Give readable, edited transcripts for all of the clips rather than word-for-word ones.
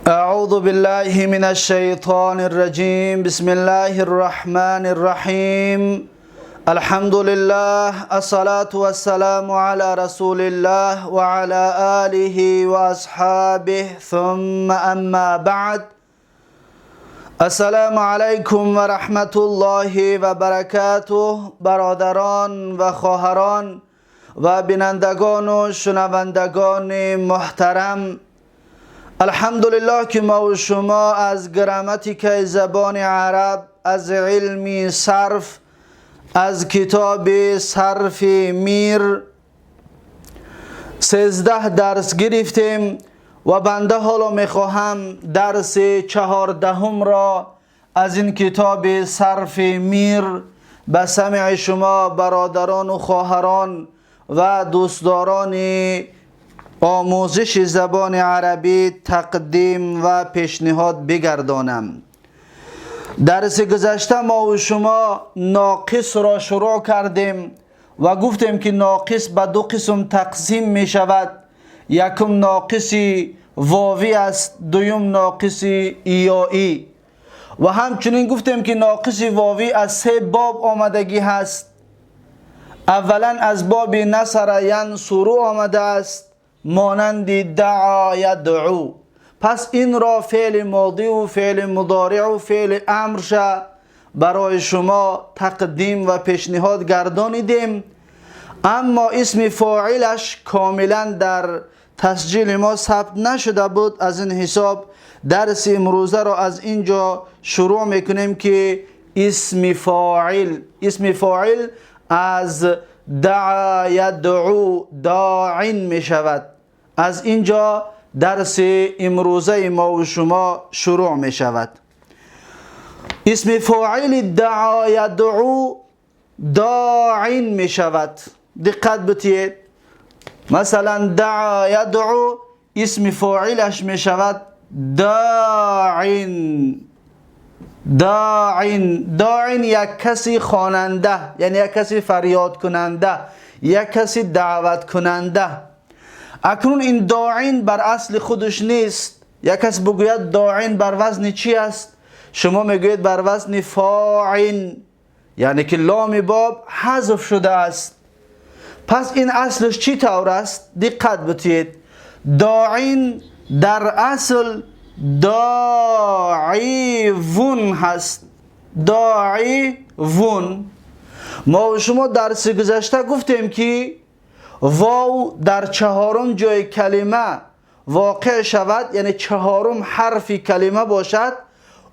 أعوذ بالله من الشيطان الرجيم. بسم الله الرحمن الرحيم. الحمد لله، الصلاة والسلام على رسول الله وعلى آله وأصحابه، ثم أما بعد. السلام علیکم و رحمت الله و برکاته. برادران و خواهران و بینندگان و شنوندگان محترم، الحمدلله که ما و شما از گراماتیک زبان عرب، از علم صرف، از کتاب صرف میر 13 درس گرفتیم و بنده حالا میخواهم درس 14 را از این کتاب صرف میر به سمع شما برادران و خواهران و دوستداران آموزش زبان عربی تقدیم و پیشنهاد بگردانم. درس گذشته ما و شما ناقص را شروع کردیم و گفتیم که ناقص به دو قسم تقسیم می شود. یکم ناقص واوی است، دویم ناقص یایی. و همچنین گفتیم که ناقص واوی از سه باب آمدگی هست. اولا از باب نصر ینصر آمده است، مانند دعا یدعو. پس این را فعل ماضی و فعل مضارع و فعل امر برای شما تقدیم و پیشنهاد گردانیدیم، اما اسم فاعلش کاملا در تسجیل ما ثبت نشده بود. از این حساب درس امروزه را از اینجا شروع میکنیم که اسم فاعل از دعا یدعو داع می شود. از اینجا درس امروزه ما و شما شروع می شود. اسم فاعل دعا یدعو داع می شود. دقت بتید، مثلا دعا یدعو اسم فاعلش می شود داع. داع، داع یک کسی خواننده، یعنی یک کسی فریاد کننده، یک کسی دعوت کننده. اکنون این داع بر اصل خودش نیست. یک کس بگوید داع بر وزن چی است؟ شما میگویید بر وزن فاع، یعنی که لام باب حذف شده است. پس این اصلش چی طور است؟ دقت بتید، داع در اصل داعیون هست. داعیون. ما و شما درس گذشته گفتیم که واو در چهارم جای کلمه واقع شود، یعنی چهارم حرف کلمه باشد،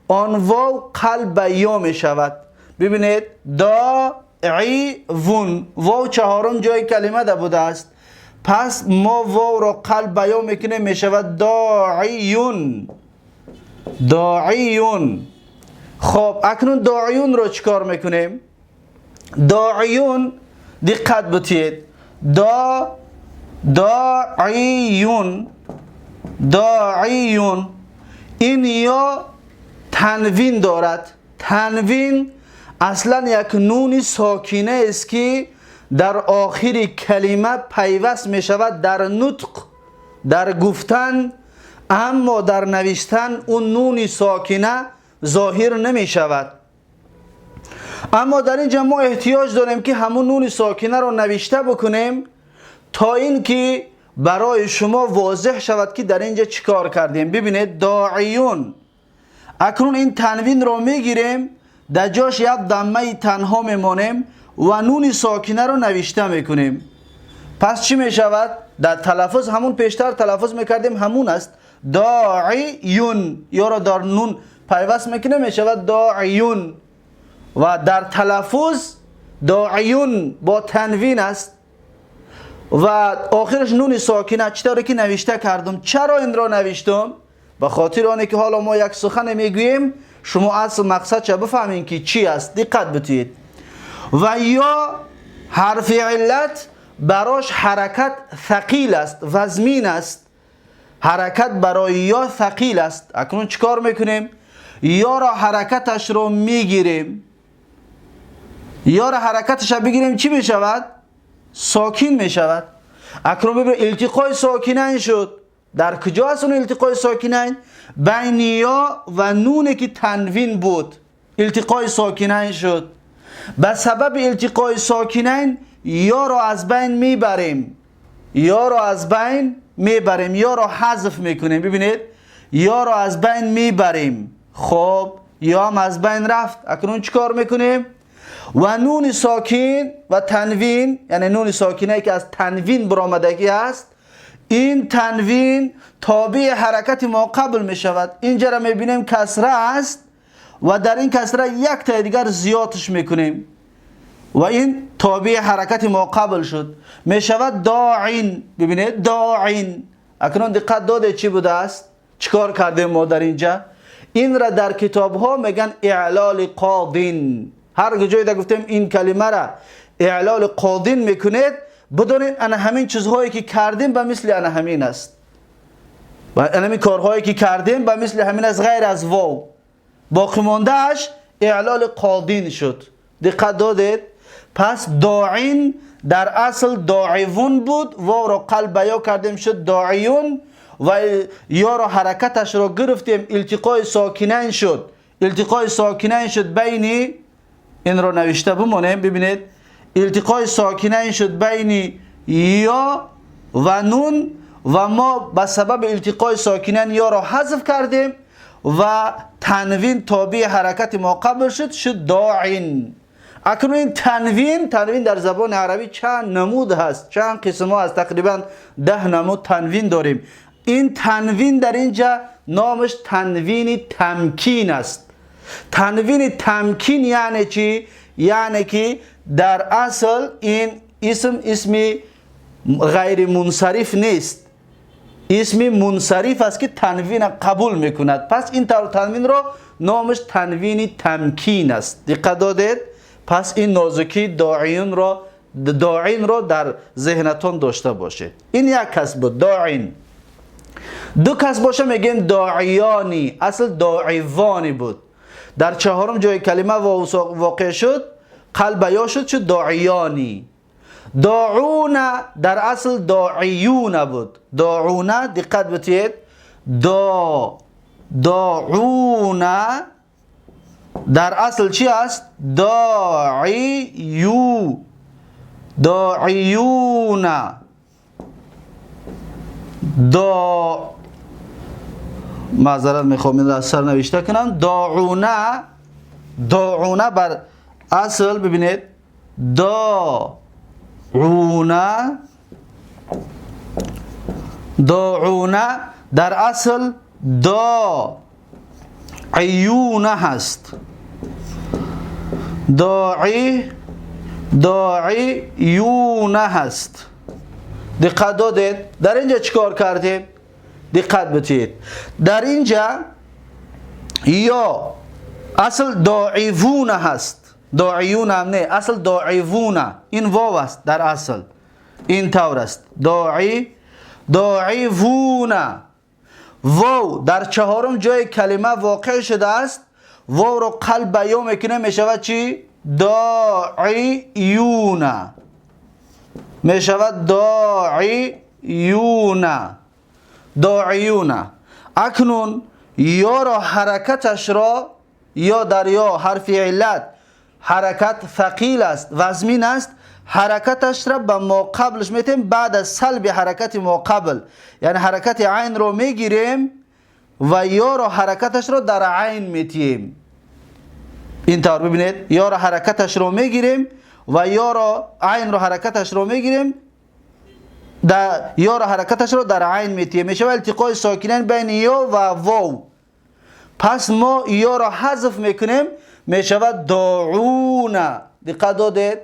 آن واو قلب یا می شود. ببینید، داعیون، واو چهارم جای کلمه ده بوده است. پس ما واو را قلب یا میکنیم، می شود داعیون، داعیون. خب، اکنون داعیون را چیکار میکنیم؟ داعیون، دقت بتید، داعیون، داعیون، این یا تنوین دارد. تنوین اصلا یک نون ساکنه است که در آخر کلمه پیوست می شود در نطق، در گفتن، اما در نوشتن اون نون ساکنه ظاهر نمی شود. اما در اینجا ما احتیاج داریم که همون نون ساکنه رو نوشته بکنیم تا اینکه برای شما واضح شود که در اینجا چیکار کردیم. ببینید، داعیون، اکنون این تنوین رو میگیریم، در جاش یک ضمه تنها میمانیم و نون ساکنه رو نوشته میکنیم. پس چی میشود؟ در تلفظ همون پیشتر تلفظ میکردیم همون است، داعیون. یا را در نون پیوست میکنه، میشود داعیون و در تلفظ داعیون با تنوین است و آخرش نون ساکنه، چطوری که نوشته کردم. چرا این را نوشتم؟ به خاطر آنه که حالا ما یک سخن میگوییم، شما اصل مقصد چه بفهمین که چی است. دقت بتید، و یا حرف علت براش حرکت ثقیل است، وزمین است. حرکت برای یا ثقیل است. اکنون چیکار میکنیم؟ یا را حرکتش رو میگیریم. یا را حرکتش رو بگیریم، چی میشود؟ ساکین میشود. اکنون ببینید، التقای ساکنین شد. در کجا است اون التقای ساکنین؟ بین یا و نونه که تنوین بود التقای ساکنین شد. به سبب التقای ساکنین یا را از بین میبریم، یا را از بین میبریم، یا را حذف میکنیم. ببینید یا را از بین میبریم. خب یا هم از بین رفت. اکنون چیکار میکنیم؟ و نون ساکن و تنوین، یعنی نون ساکنه که از تنوین برآمدگی است، این تنوین تابع حرکت ما قبل می شود. اینجا را میبینیم کسره است و در این کسره یک تا دیگر زیادش میکنیم و این تابع حرکت ما قبل شد، می شود داعین. ببینید داعین. اکنون دقت داده چی بوده است؟ چیکار کردیم ما در اینجا؟ این را در کتاب ها میگن اعلال قاضین. هر جایی در گفتیم این کلمه را اعلال قاضین میکنید، بدونید انا همین چیزهایی که کردیم به مثل انا همین است و انا همین کارهایی که کردیم به مثل همین است، غیر از واو باقی مانده اش اعلال قاضین شد. دقت دادید؟ پس داعین در اصل داعیون بود، واو را قلب یا کردیم شد داعیون و یا را حرکتش را گرفتیم، التقای ساکنین شد. التقای ساکنین شد بین، این را نوشته بمانیم. ببینید التقای ساکنین شد بین یا و نون و ما به سبب التقای ساکنین یا را حذف کردیم و تنوین تابع حرکت ما قبل شد، شد داعین. اکنون این تنوین در زبان عربی چند نمود هست، چند قسم ها هست، تقریبا 10 نمود تنوین داریم. این تنوین در اینجا نامش تنوین تمکین است. تنوین تمکین یعنی چی؟ یعنی که در اصل این اسم اسمی غیر منصرف نیست، اسم منصرف است که تنوین قبول میکند. پس این تنوین را نامش تنوین تمکین است. دقت دادید؟ پس این نازکی داعین را در ذهنتان داشته باشید. این یک کس بود داعین. دو کس باشه میگیم داعیانی، اصل داعیوانی بود. در چهارم جای کلمه واقع شد، قلب یا شد، شد داعیانی. داعون در اصل داعیون بود. داعون دقت بتید، داعون در اصل چی است؟ داعیو، داعیون، دا، معذرت میخوام این را از سر نوشته کنم. داعونه، داعونه بر اصل ببینید داعونه، داعونه در اصل داعیونه هست. داعیونه هست. دقت دادید؟ در اینجا چیکار کردیم؟ دقت بتید. در اینجا یا اصل داعیون هست، داعیون هم نه، اصل داعیون، این واو است در اصل، این طور است. داعیون، واو در چهارم جای کلمه واقع شده است، واو رو قلب یا میکنه میشود چی؟ داعیون، میشود داعیون، داعیون. اکنون یا را حرکتش را، یا در یا حرف علت حرکت ثقیل است، وزمین است، حرکتش را به ما قبلش میتیم بعد از سلب حرکت ما قبل، یعنی حرکت عین رو میگیریم و یا را حرکتش را در عین میتیم. این طور ببینید، یا را حرکتش رو میگیریم و یا را عین رو حرکتش رو میگیریم، در یا را حرکتش رو در عین میتیم، میشه التقای ساکنین بین یا و واو. پس ما یا را حذف میکنیم، میشود داعون. دقت دادید؟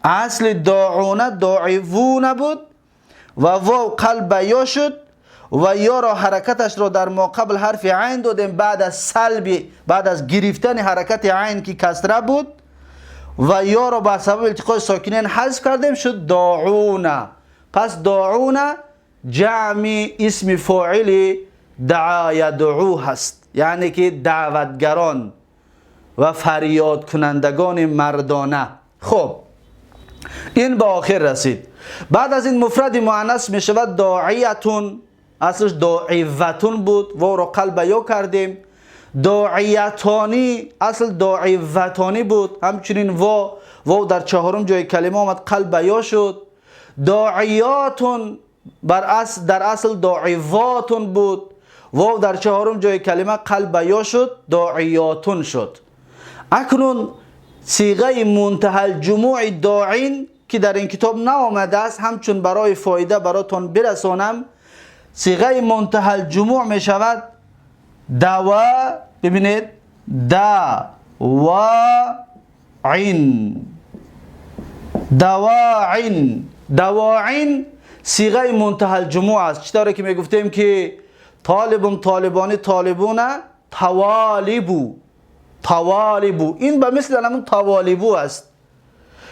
اصل داعون داعیون بود و واو قلب یا شد و یا را حرکتش را در ما قبل حرف عین دادیم بعد از سلب، بعد از گرفتن حرکت عین که کسره بود و یا را به سبب التقای ساکنین حذف کردیم، شد داعون. پس داعون جمع اسم فاعل دعا یدعو هست، یعنی که دعوتگران و فریاد کنندگان مردانه. خب این به آخر رسید. بعد از این مفرد مؤنث می شود داعیتون. اصلش داعیوتون بود، واو را قلب یا کردیم. داعیتانی اصل داعیوتانی بود، همچنین واو در چهارم جای کلمه آمد، قلب یا شد. داعیاتون بر اصل در اصل داعیواتون بود، واو در چهارم جای کلمه قلب یا شد، داعیاتون شد. اکنون صیغه منتهی الجموع داعین که در این کتاب نآمده است، همچون برای فایده براتون برسانم، صیغه منتهی الجموع می شود دوا، ببینید دواعین، دواعین، دواعین صیغه منتهی الجموع است. چطوری که می گفتیم که طالب طالبانی طالبون طوالبو، طوالبو، این به مثل همون طوالبو است.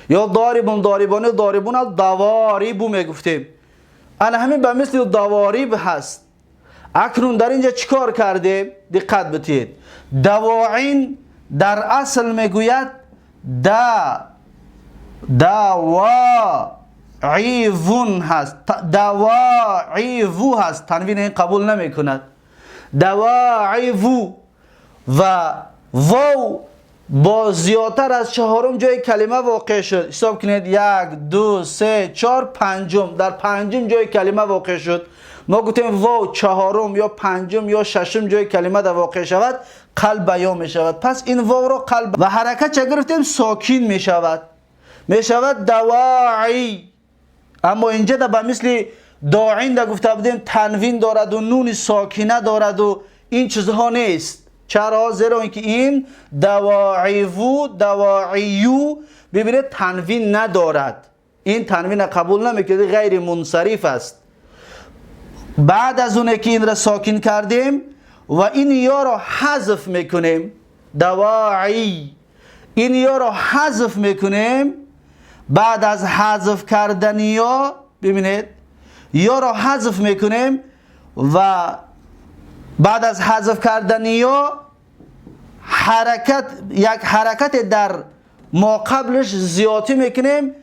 یا ضارب ضاربانی ضاربون ضوارب می گفتیم، انا همین به مثل ضوارب هست. اکنون در اینجا چیکار کردیم؟ دقت بدید. دواعین در اصل میگوید دواعیون هست، دواعیو هست، تنوین این قبول نمی کند. دواعیو و واو با زیادتر از چهارم جای کلمه واقع شد. حساب کنید 1 2 3 4 پنجم، در پنجم جای کلمه واقع شد. ما گفتیم واو چهارم یا پنجم یا ششم جای کلمه در واقع شود قلب یا می شود. پس این واو رو قلب و حرکت چه گرفتیم؟ ساکین می شود، می شود دواعی. اما اینجا در به مثل داعین در گفته بودیم تنوین دارد و نون ساکینه دارد و این چیزها نیست. چرا؟ زیرا اینکه این دواعیو دواعیو ببینید تنوین ندارد، این تنوین قبول نمیکنه، غیر منصرف است. بعد از اونه که این را ساکن کردیم و این یا را حذف میکنیم، دواعی، این یا را حذف میکنیم. بعد از حذف کردن یا، ببینید یا را حذف میکنیم و بعد از حذف کردن یا حرکت، یک حرکت در ما قبلش زیادی میکنیم،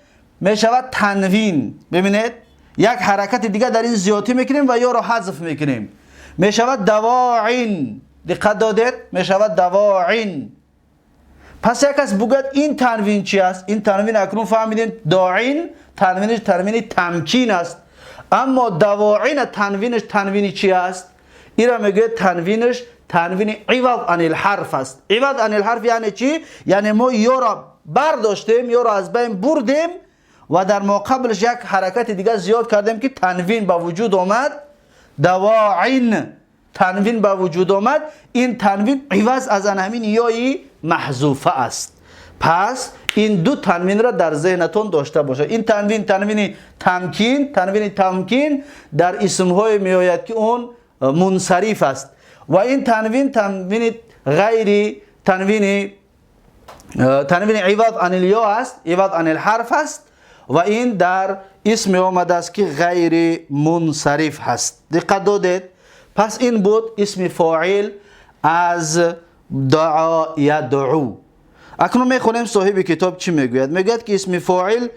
میشود تنوین. ببینید یک حرکت دیگه در این زیادی میکنیم و یا را حذف میکنیم، میشود دواعین. دقت دادید؟ میشود دواعین. پس یک کس بگوید این تنوین چی است؟ این تنوین اکنون فهمیدین داعین تنوینش تنوین تمکین است، اما دواعین تنوینش تنوین چی است؟ این را میگه تنوینش تنوین عوض عن الحرف است. عوض عن الحرف یعنی چی؟ یعنی ما یا را برداشتیم، یا را از بین بردیم و در ما قبلش یک حرکت دیگه زیاد کردیم که تنوین به وجود آمد، دواعین تنوین به وجود آمد. این تنوین عوض از همین یای محذوفه است. پس این دو تنوین را در ذهنتون داشته باشید. این تنوین تنوین تمکین، تنوین تمکین در اسمهای میآید که اون منصرف است، و این تنوین تنوین غیر تنوین، تنوین عوض عن الیا است، عوض عن الحرف است، و این در اسم آمده است که غیر منصرف هست. دقت دادید؟ پس این بود اسم فاعل از دعا یدعو. اکنون میخونیم صاحب کتاب چی میگوید. میگوید که اسم فاعل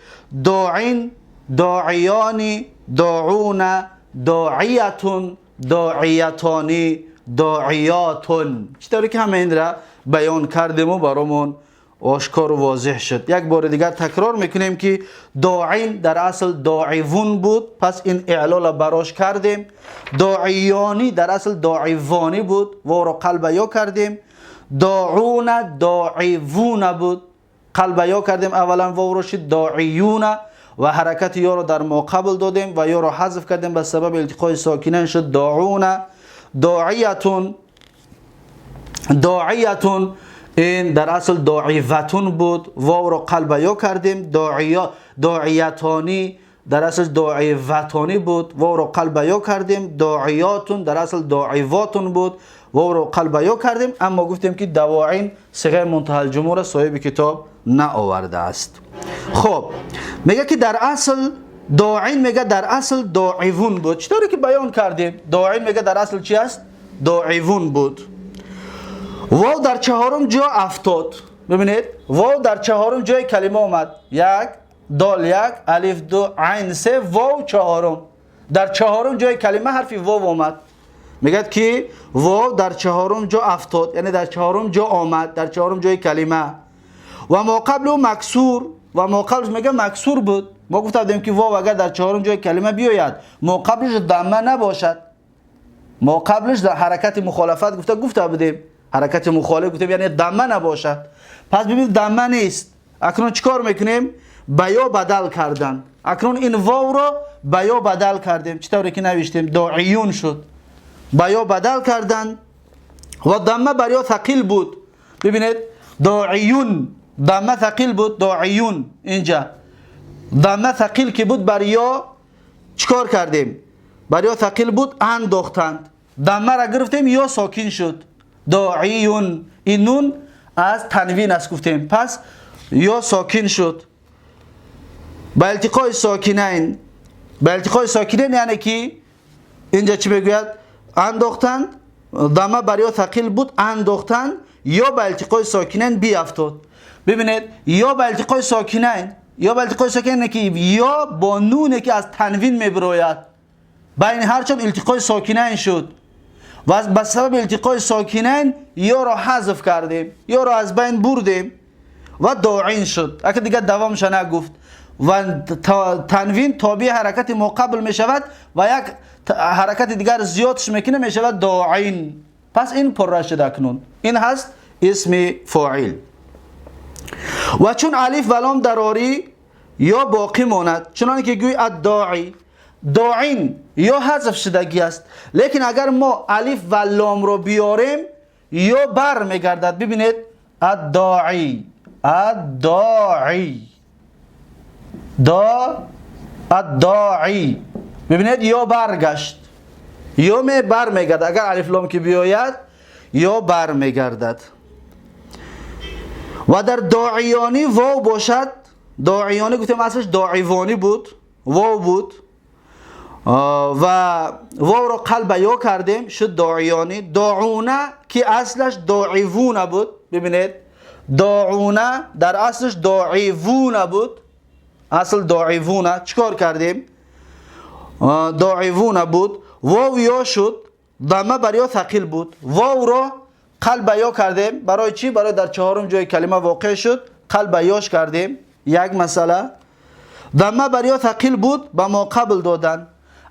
داعین، داعیانی، داعون، داعیتون، داعیتانی، داعیاتون. چطوری که همه این را بیان کردیم و برامون آشکار و واضح شد. یک بار دیگر تکرار میکنیم که داعین در اصل داعیون بود، پس این اعلال براش کردیم. داعیانی در اصل داعیوانی بود، واو را قلب یا کردیم. داعون داعیوون بود، قلب یا کردیم، اولا واو را شد داعیون و حرکت یا را در ما قبل دادیم و یا را حذف کردیم به سبب التقای ساکنین شد داعون. داعیتون، داعیتون این در اصل داعیوتون بود، واو را قلب یا کردیم. داعیتانی در اصل داعیوتانی بود، واو را قلب یا کردیم. داعیاتون در اصل داعیواتون بود، واو را قلب یا کردیم. اما گفتیم که دواعین صیغه منتهی الجموع را صاحب کتاب نآورده است. خب میگه که در اصل داعین، میگه در اصل داعیون بود. چطوری که بیان کردیم داعین میگه در اصل چی است؟ داعیون بود. واو در چهارم جا افتاد. ببینید واو در چهارم جای کلمه آمد، 1 دال 1 الف 2 عین 3 واو چهارم. در چهارم جای کلمه حرف واو آمد. میگه که واو در چهارم جا افتاد، یعنی در چهارم جا آمد، در چهارم جای کلمه. و ما قبل مکسور، و ما قبلش میگه مکسور بود. ما گفتیم که واو اگر در چهارم جای کلمه بیاید ما قبلش ضمه نباشد، ما قبلش در حرکت مخالفت گفته بودیم، حرکت مخالف گفتیم یعنی ضمه نباشد. پس ببینید ضمه نیست. اکنون چیکار میکنیم؟ به یا بدل کردن. اکنون این واو رو به یا بدل کردیم، چطوری که نوشتیم داعیون شد، به یا بدل کردن و ضمه بر یا ثقیل بود. ببینید داعیون ضمه ثقیل بود، داعیون اینجا ضمه ثقیل که بود بر یا چیکار کردیم؟ بر یا ثقیل بود انداختند، ضمه را گرفتیم یا ساکن شد، داعیون. این نون از تنوین است گفتیم، پس یا ساکن شد. با التقای ساکنین، با التقای ساکنین یعنی که اینجا چی میگوید؟ انداختند، ضمه بر یا ثقیل بود انداختند، یا با التقای ساکنین بیافتاد. ببینید یا با التقای ساکنین، یا با التقای ساکنین که یا با نونه که از تنوین میبروید، بین هرچند التقای ساکنین شد و به سبب التقای ساکنین یا را حذف کردیم، یا را از بین بردیم و داعین شد. اگه دیگه دوامش نگفت و تنوین تابع حرکت ما قبل می شود و یک حرکت دیگر زیادش میکنه، می شود داعین. پس این پر شده. اکنون این هست اسم فاعل. و چون الف و لام دراری یا باقی ماند، چنانکه که گوی الداعی، داعین یا حذف شدگی است، لیکن اگر ما الف و لام رو بیاریم یا بر میگردد. ببینید الداعی، الداعی، دا الداعی، ببینید یا برگشت، یا می بر میگردد. اگر الف لام که بیاید یا بر میگردد. و در داعیانی واو باشد، داعیانی گفتیم اصلش داعیوانی بود، واو بود و واو رو قلب یا کردیم شد داعیانی. داعونه که اصلش داعیوونه بود، ببینید داعونه در اصلش داعیوونه بود، اصل داعیوونه چیکار کردیم؟ داعیوونه بود، واو یا شد، ضمه بر یا ثقیل بود، واو رو قلب یا کردیم. برای چی؟ برای در چهارم جای کلمه واقع شد، قلب یاش کردیم. یک مسئله ضمه بر یا ثقیل بود، به ما قبل دادن.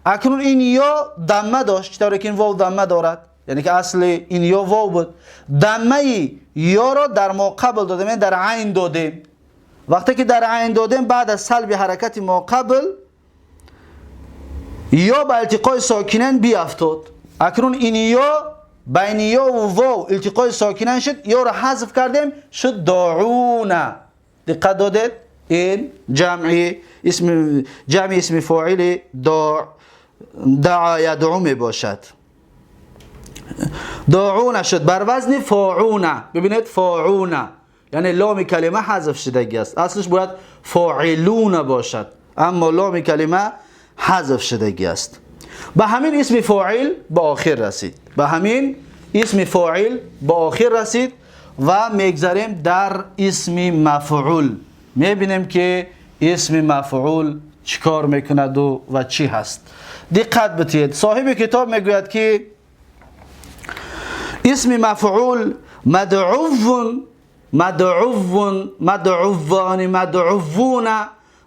اکنون این یا ضمه داشت، چطوری که این واو ضمه دارد، یعنی که اصل این یا واو بود، ضمه یا را در ما قبل دادیم، یعنی در عین دادیم. وقتی که در عین دادیم بعد از سلب حرکت ما قبل یا به التقای ساکنین بیافتاد. اکنون این یا بین یا و واو التقای ساکنین شد، یا را حذف کردیم شد داعونه. دقت دادید؟ این جمع اسم، جمع اسم فاعل دعا یدعو می باشد. داعونه شد بر وزن فاعونه. ببینید فاعونه یعنی لام کلمه حذف شدگی است، اصلش باید فاعلونه باشد، اما لام کلمه حذف شدگی است. به همین اسم فاعل به آخر رسید، به همین اسم فاعل به آخر رسید و میگذریم در اسم مفعول. میبینیم که اسم مفعول چیکار میکند و چی هست. دقت بتید، صاحب کتاب میگوید که اسم مفعول مدعو، مدعو، مدعوان، مدعوون،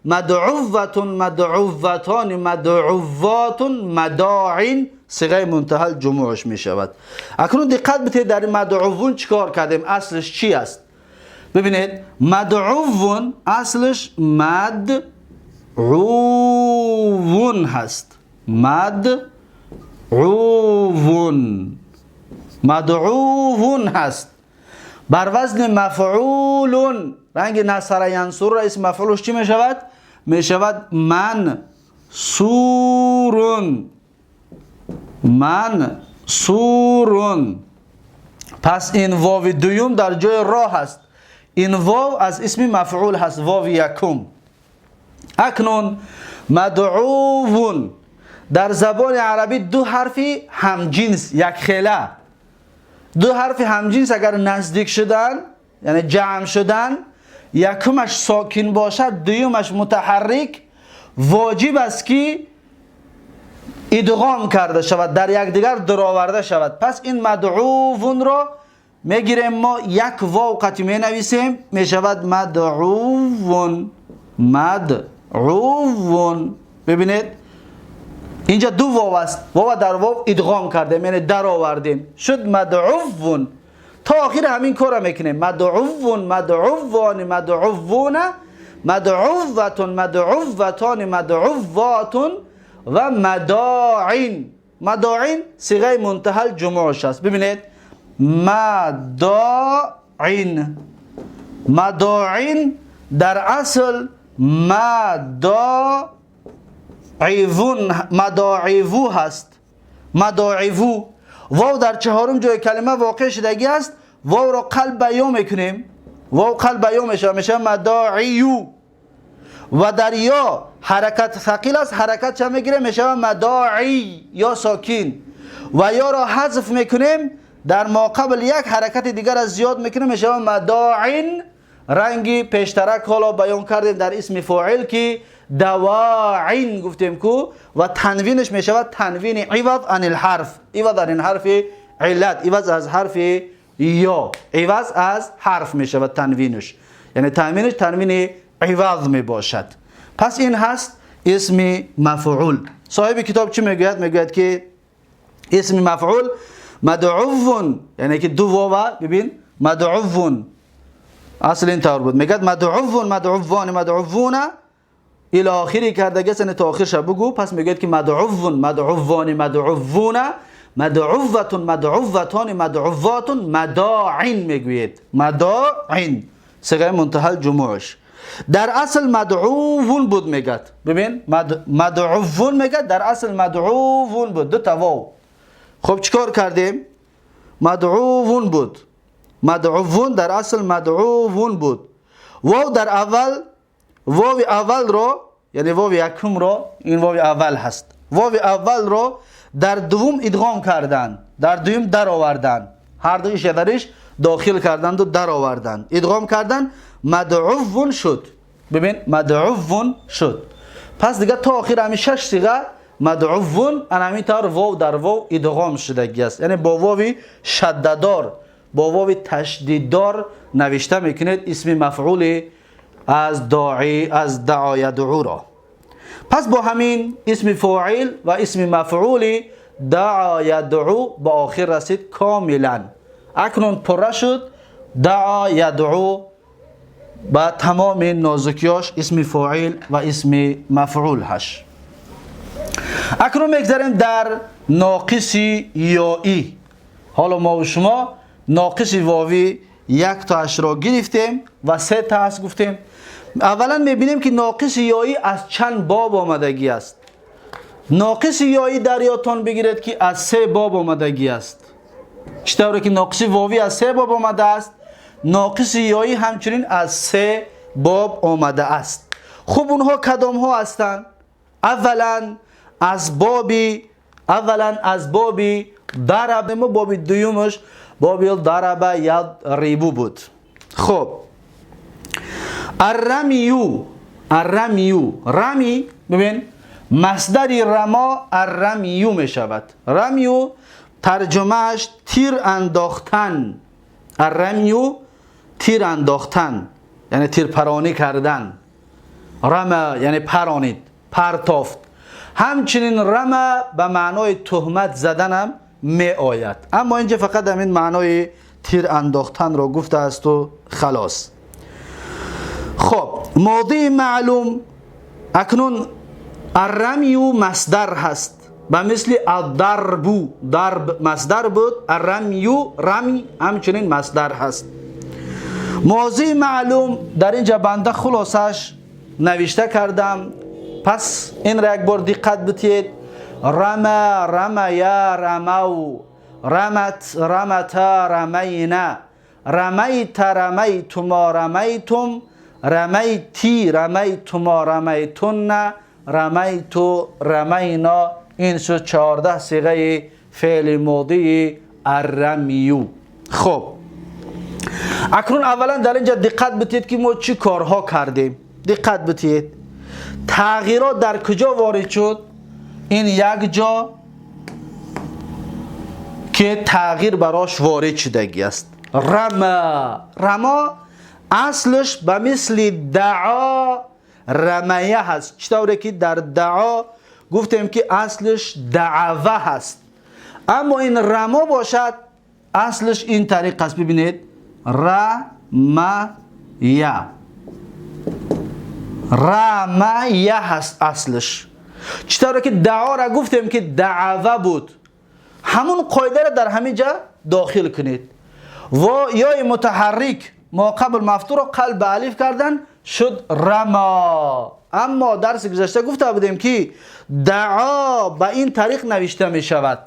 مدعوة، مدعوتان، مدعوات، مداعین، صیغه منتهی جموعش می شود. اکنون دقت بتید در مدعوون چیکار کردیم، اصلش چی است؟ ببینید مدعوون اصلش مدعوون هست، مدعوون، مدعوون هست بر وزن مفعولون. رنگ نصر ینصر را اسم مفعولش چی می شود؟ می شود منصورون، منصورون. پس این واو دوم در جای را هست، این واو از اسم مفعول هست، واو یکم. اکنون مدعوون در زبان عربی دو حرفی همجنس، یک خیله، دو حرف همجنس اگر نزدیک شدن یعنی جمع شدن، یکمش ساکن باشد دویمش متحرک، واجب است که ادغام کرده شود، در یکدیگر درآورده شود. پس این مدعوون را میگیریم ما یک واو قطعی می نویسیم، می شود مدعوون. مدعوون. ببینید اینجا دو واو است، واو در واو ادغام کردیم، یعنی در آوردیم، شد مدعوون. تا آخر همین کار میکنیم، مدعوون، مدعوان، مدعوون، مدعوتون، مدعوتان، مدعواتون و مداعین. مداعین صیغه منتهی الجموعش است. ببینید مداعین، مداعین در اصل مداعیون، مداعیو هست. مداعیو واو در چهارم جای کلمه واقع شدگی است. واو را قلب به یا میکنیم، واو قلب به یا میشه، میشه مداعیو. و در یا حرکت ثقیل است، حرکت چه میگیره؟ میشه مداعی یا ساکین. و یا را حذف میکنیم، در ما قبل یک حرکت دیگر از زیاد میکنیم، میشه مداعین. رنگی پیشترک حالا بیان کردیم در اسم فاعل که دواعین گفتیم کو، و تنوینش میشود تنوین عوض عن الحرف، عوض عن الحرف علت، عوض از حرف یا، عوض از حرف میشود تنوینش، یعنی تنوینش تنوین عوض میباشد. پس این هست اسم مفعول. صاحب کتاب چی میگوید؟ میگوید که اسم مفعول مدعو، یعنی که دو واو، ببین مدعو اصل این طور بود، میگه مدعو، مدعوان، مدعوون الی آخری کرده گسن تا آخرش بگو. پس میگه که مدعو، مدعوان، مدعوون، مدعوتون، مدعوتان، مدعواتون، مداعین میگوید. مداعین صیغه منتهی الجموعش. در اصل مدعوون بود میگه. ببین مدعوون میگه، در اصل مدعوون بود، دو تا واو. خب چیکار کردیم؟ مدعوون بود، مدعوون در اصل مدعوون بود. واو در اول، واو اول رو، یعنی واو یکم رو، این واو اول هست، واو اول رو در دوم ادغام کردن، در دوم در آوردن، هر دویش درش داخل کردند و در آوردن، ادغام کردن، مدعوون شد. ببین مدعوون شد. پس دیگه تا آخر همین شش صیغه مدعوون همین طور واو در واو ادغام شدگی است، یعنی با واوی شددار، با واو تشدیددار نوشته میکنید اسم مفعول از داعی، از دعا یدعو را. پس با همین اسم فاعل و اسم مفعول دعا یدعو با آخر رسید کاملا. اکنون پره شد دعا یدعو با تمام نازکیاش اسم فاعل و اسم مفعول هش. اکنون میگذاریم در ناقص یایی. حالا ما و شما ناقص واوی یک تا اش را گرفتیم و سه تا هست گفتیم. اولا میبینیم که ناقص یایی از چند باب آمدگی است. ناقص یایی در یادتان بگیرید که از سه باب آمدگی است. چطوری که ناقص واوی از سه باب آمده است، ناقص یایی همچنین از سه باب آمده است. خب اونها کدام ها هستند؟ اولا از باب ضرب، ما باب دومش باب ضرب یضرب بود. خب الرمیو، الرمیو، رمی، ببین مصدر رما الرمیو می شود. رمیو ترجمهش تیر انداختن، الرمیو تیر انداختن، یعنی تیر پرانی کردن. رما یعنی پرانید، پرتافت. همچنین رما به معنای تهمت زدن هم می آید، اما اینجا فقط همین معنای تیر انداختن را گفته است و خلاص. خب ماضی معلوم، اکنون الرمیو مصدر هست، به مثل الضرب، ضرب مصدر بود، الرمیو رمی همچنین مصدر هست. ماضی معلوم در اینجا بنده خلاصش نوشته کردم، پس این را یک بار دقت بتید. رما، رمیا، رمو، رمت، رمتا، رمینا، رمیت، رمیتما، رمیتم، رمیتی، رمیتما، رمیتن، رمیتو، رمینا. این شد 14 صیغه فعل ماضی الرمیو. خب اکنون اولا در اینجا دقت بتید که ما چی کارها کردیم. دقت بتید تغییرات در کجا وارد شد؟ این یک جا که تغییر براش وارد شدگی است. رما، رما اصلش به مثل دعا رمیه هست. چطوره که در دعا گفتیم که اصلش دعوه هست، اما این رما باشد اصلش این طریق است. ببینید رمیه، رمیه هست اصلش. چطوره که دعا را گفتیم که دعوه بود، همون قاعده را در همین جا داخل کنید و یای متحرک ما قبل مفتوح را قلب الف کردن شد رما. اما درس گذشته گفته بودیم که دعا به این طریق نوشته می شود،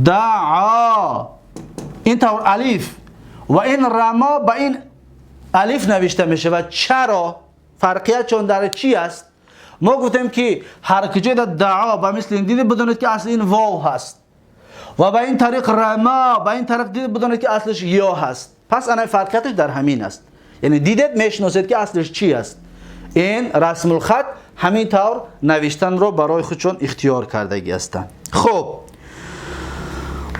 دعا این طور الف و این رما به این الف نوشته می شود. چرا؟ فرقیت چون در چی است؟ ما گفتیم که هر کجای دعا به مثل این دیده بدونید که اصل این واو هست و به این طریق رما به این طریق دیده بدونید که اصلش یا هست. پس انا فرقیتش در همین است، یعنی دیدید میشناسید که اصلش چی است. این رسم الخط همین طور نوشتن رو برای خودشون اختیار کردگی هستند. خب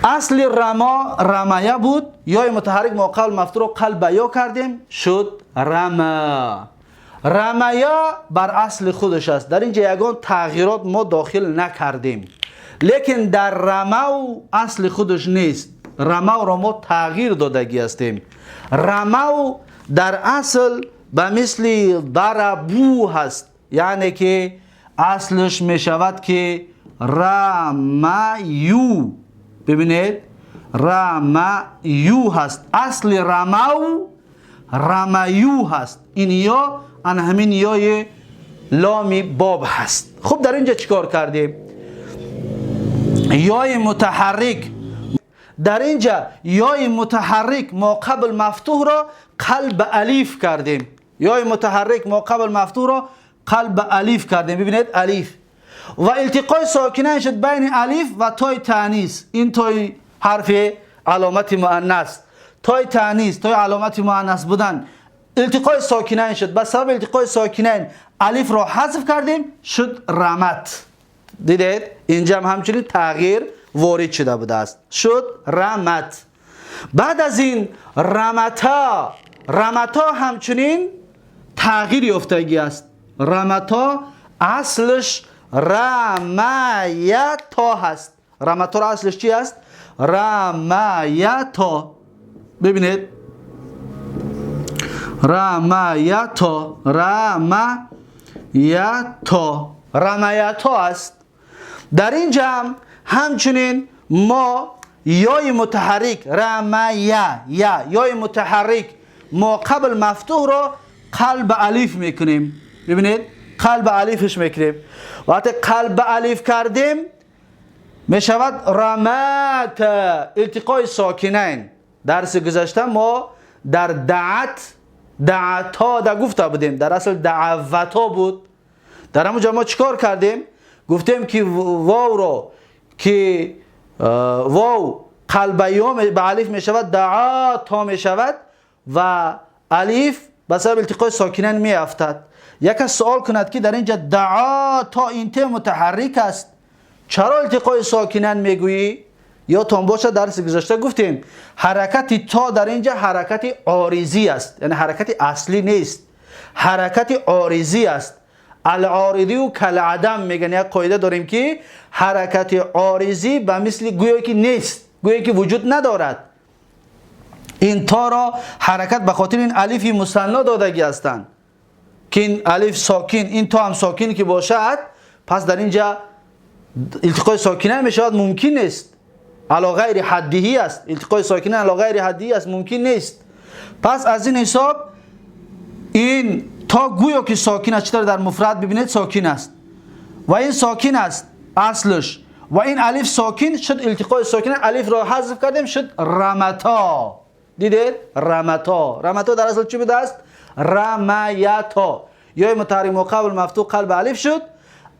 اصل رما رمیه بود، یای متحرک ما قبل مفتوح رو قلب یا کردیم شد رما. رمیه بر اصل خودش است، در اینجا یگان تغییرات ما داخل نکردیم، لیکن در رمو اصل خودش نیست. رمو را ما تغییر دادگی هستیم. رمو در اصل به مثل ضربو هست، یعنی که اصلش می شود که رمیو. ببینید رمیو هست، اصل رمو رمیو هست. این یا ان همین یای لامی باب هست. خب در اینجا چیکار کردیم؟ یای متحرک در اینجا یای متحرک ما قبل مفتوح را قلب الف کردیم. یای متحرک ما قبل مفتوح را قلب الف کردیم. ببینید الف و التقای ساکنین شد بین الف و تای تانیث. این تای حرف علامت مؤنث، تای تانیث، تای علامت مؤنث بودن التقای ساکنین شد. به سبب التقای ساکنین الف را حذف کردیم شد رمت. دیدید اینجا هم همچنین تغییر وارد شده بوده است، شد رمت. بعد از این رمتا، رمتا همچنین تغییر یافتگی است. رمتا اصلش رمیتا هست. رمتا را اصلش چی است؟ رمیتا. ببینید رمیتا، رمیتا، رمیتا است. در اینجا هم همچنین ما یای متحرک رمیه یا یای متحرک ما قبل مفتوح را قلب الف میکنیم. ببینید قلب الفش میکنیم. وقتی قلب الف کردیم میشود رمات، التقای ساکنین. درس گذشته ما در دعت دعتا دا گفته بودیم، در اصل دعوتا بود. در همونجا ما چیکار کردیم؟ گفتیم که واو رو که واو قلب یا به الف میشود دعا تا میشود و الف به سبب التقای ساکنین میافتد. یک از سوال کند که در اینجا دعا تا این ت متحرک است، چرا التقای ساکنین میگویی؟ یا تان باشه درس گذشته گفتیم حرکت تا در اینجا حرکت عارضی است، یعنی حرکت اصلی نیست، حرکت عارضی است. العارضی و کالعدم میگن. یک قاعده داریم که حرکت عارضی به مثل گویا که نیست، گویا که وجود ندارد. این تا را حرکت به خاطر این الف مثنا دادگی هستند که این الف ساکن، این تا هم ساکن که باشد، پس در اینجا التقای ساکنه میشود ممکن نیست، علی غیر حدهی است. التقای ساکنه علی غیر حدهی است، ممکن نیست. پس از این حساب این تا گویا که ساکن است، چطور در مفرد ببینید ساکن است و این ساکن است اصلش و این الف ساکن شد، التقای ساکن الف را حذف کردیم شد رمتا. دیدید رمتا، رمتا در اصل چی بوده است؟ رمیتا. یا متحرک مقابل مفتوح قلب الف شد،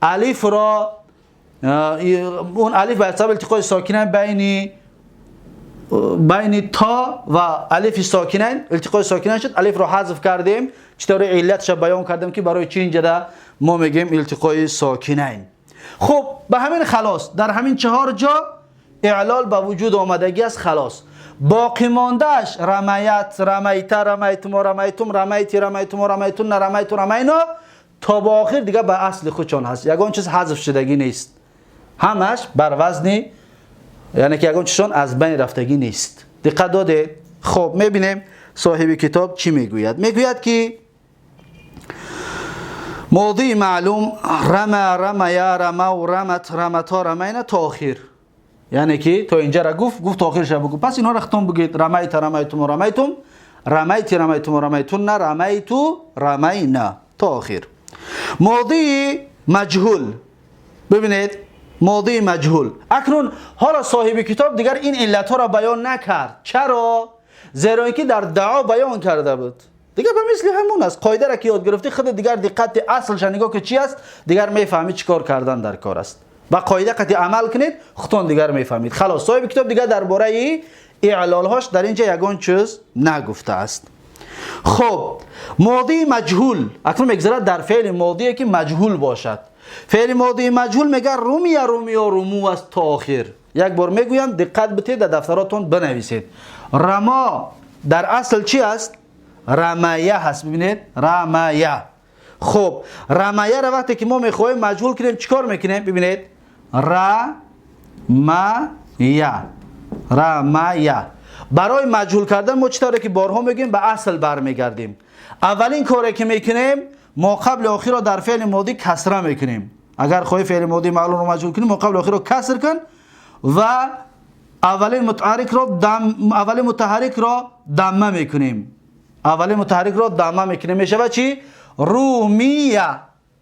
الف را اون الف به حساب التقای ساکنین بین تا و الف ساکنین التقای ساکنین شد، الف را حذف کردیم، چطور علتش بیان کردم که برای چی اینجا ما میگیم التقای ساکنین. خب به همین خلاص در همین چهار جا اعلال به وجود آمدگی است. خلاص باقی ماندهش رمیت، رمیت، رمیتما، رمیتم، رمیتی، رمیتما، رمیتون، رمیتو، رمینا تا به آخر دیگه به اصل خودشان هست، یگان چیز حذف شدگی نیست، همش بر وزن، یعنی که یگان چیزشان از بین رفتگی نیست. دقت داده؟ خب میبینیم صاحب کتاب چی میگوید. میگوید که ماضی معلوم رمى، رمیا، رموا، رمت، رمتا، رمینا تا آخر، یعنی که تا اینجا را گفت، گفت تا آخرش بگو. پس اینها را ختم بگید رمیت، رمیتم، رمیتم، رمیتی، رمیتم، رمیتون، رمیتو، رمینا تا آخر. ماضی مجهول، ببینید ماضی مجهول. اکنون حالا صاحب کتاب دیگر این علت ها را بیان نکرد. چرا؟ زیرا اینکه در دعا بیان کرده بود. دیگه به مثل همون است، قاعده را که یاد گرفتی خود دیگر دقت اصلش نگاه که چی است، دیگر میفهمی چیکار کردن در کار است. با قاعده قطعی عمل کنید خودتون دیگر میفهمید. خلاص صاحب کتاب دیگر درباره اعلال هاش در اینجا یگان چیز نگفته است. خب ماضی مجهول اکنون میگذرد در فعل ماضی که مجهول باشد. فعل ماضی مجهول میگه رمی، رمیا، رمو است تا آخر. یک بار میگویم دقت بدید در دفتراتون بنویسید. رما در اصل چی است؟ رمیه هست. ببینید رمیه. خب رمیه را وقتی که ما میخوایم مجهول کنیم چیکار میکنیم؟ ببینید رمیه، رمیه. برای مجهول کردن ما چطوره که بارها میگیم به اصل برمیگردیم. اولین کاری که میکنیم ما قبل آخر را در فعل ماضی کسره میکنیم. اگر خواهی فعل ماضی معلوم رو مجهول کنیم ما قبل آخر را کسر کن و اولین متحرک را دم، اولین متحرک را دمه میکنیم. اولین متحرک را دمه میکنیم، میشه چی؟ رومیه.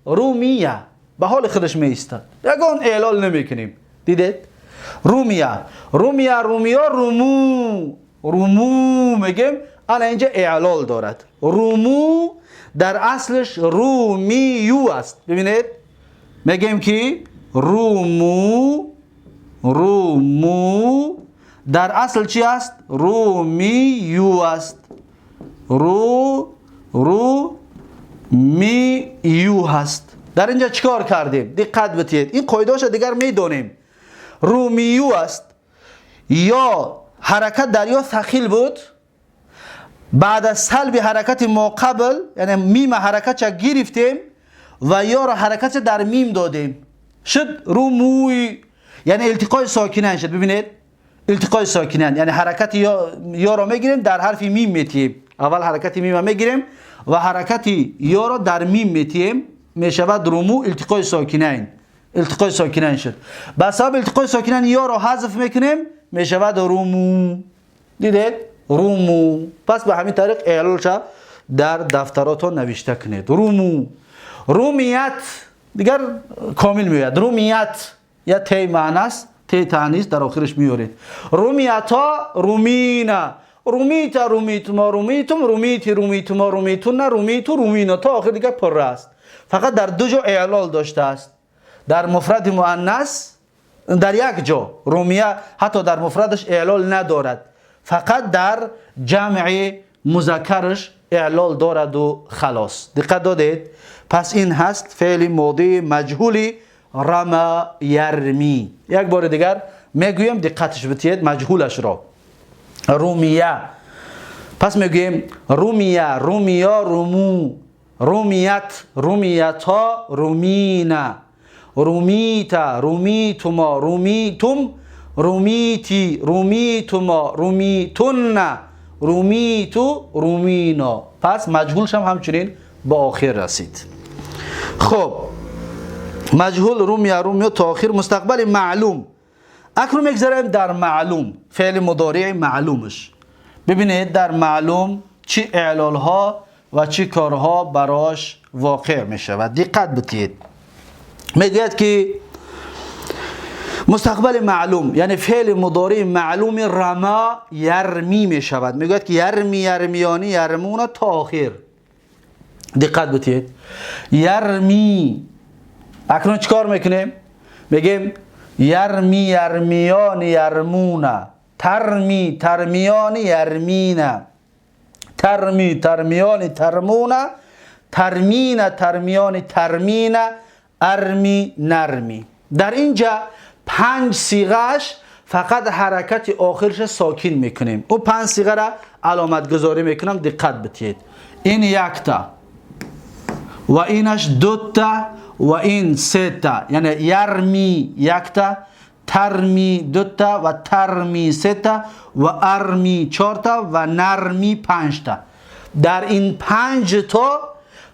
رومیه به حال خودش میایستد، یگان اعلال نمیکنیم. دیدید؟ رومیه، رومیه، رومیا، رومو، رومو میگیم. الان اینجا اعلال دارد. رومو در اصلش رومیو است. ببینید میگیم که رومو، رومو در اصل چی است؟ رومیو است. رو، رو می یو هست. در اینجا چیکار کردیم؟ دقت بدید، این قاعده‌اش دیگر میدونیم. رومیو است یا حرکت در یا ثقیل بود، بعد از سلب حرکت ما قبل، یعنی میم حرکت چه گرفتیم و یا را حرکت در میم دادیم، شد روموی، یعنی التقای ساکنین شد. ببینید التقای ساکنین، یعنی حرکت یا را میگیریم در حرف میم میتیم. اول حرکت میم میگیریم و حرکت یا را در میم میتیم، میشود رومو، التقای ساکنین، التقای ساکنین شد. به سبب التقای ساکنین یا را حذف میکنیم، میشود رومو. دیدید؟ رومو. پس به همین طریق اعلالش در دفتراتون نوشته کنید. رومو، رومیت دیگر کامل میاد. رومیت یا تی معنی است، تی تانیث در آخرش میارید. رومیتا، رومینا، رومیتا، رومیتما، رومیتم، رومیتی، رومیتما، رومیتون، رومیتو، رومینا تا آخر دیگه پر است. فقط در دو جا اعلال داشته است، در مفرد مؤنث در یک جا رومیه حتی در مفردش اعلال ندارد، فقط در جمع مذکرش اعلال دارد و خلاص. دقت دادید؟ پس این هست فعل ماضی مجهول رما یرمی. یک بار دیگر میگویم دقتش بدید مجهولش را. رومیه. پس میگوییم رومیه، رومیا، رومو، رومیت، رومیتا، رومینا، رومیتا، رومیتما، رومیتم، رومیتی، رومیتما، رومیتون، رومیتو، رومینا. پس مجهولش هم همچنین به آخر رسید. خب مجهول رومیا، رومیا تا آخر. مستقبل معلوم اکنون میگذاریم در معلوم، فعل مضارع معلومش. ببینید در معلوم چه اعلال ها و چه کارها براش واقع می شود. دقت بدید. میگوید که مستقبل معلوم یعنی فعل مضارع معلوم رما یرمی می شود. میگوید که یرمی، یرمیانی، یرمون تا آخر. دقت بدید. یرمی اکنون چیکار میکنیم؟ میگیم یرمی، یرمیان، یرمون، ترمی، ترمیان، یرمین، ترمی، ترمیان، ترمون، ترمین، ترمیان، ترمین، ارمی، نرمی. در اینجا 5 صیغه‌اش فقط حرکت آخرش ساکن میکنیم. او 5 صیغه را علامت گذاری میکنم، دقت بدهید. این یک تا و اینش 2 تا و این 3 تا، یعنی یرمی 1 تا، ترمی 2 تا و ترمی 3 تا و ارمی 4 تا و نرمی 5 تا. در این 5 تا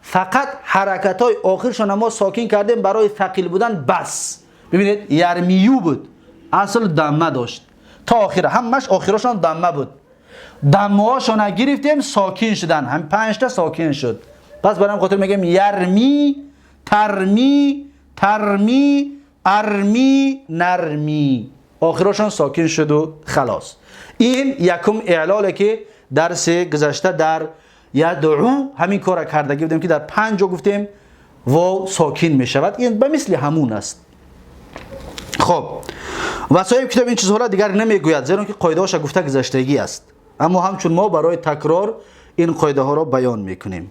فقط حرکت های آخرشان ما ساکن کردیم برای ثقیل بودن بس. ببینید یرمیو بود، اصل دمه داشت تا آخر، همش آخرشان دمه بود، دمه هاشون گرفتیم ساکن شدن، هم 5 تا ساکن شد. پس برام خاطر میگیم یرمی، ترمی، ترمی، ارمی، نرمی، آخرشان ساکن شد و خلاص. این یکم اعلاله که درس گذشته در یدعو همین کار کردگی بودیم که در 5 گفتیم واو ساکن میشود، این به مثل همون است. خب و صاحب کتاب این چیزها را دیگر نمیگوید، زیرا که قاعده هاش گفته گذشتگی است، اما همچون ما برای تکرار این قاعده ها را بیان میکنیم.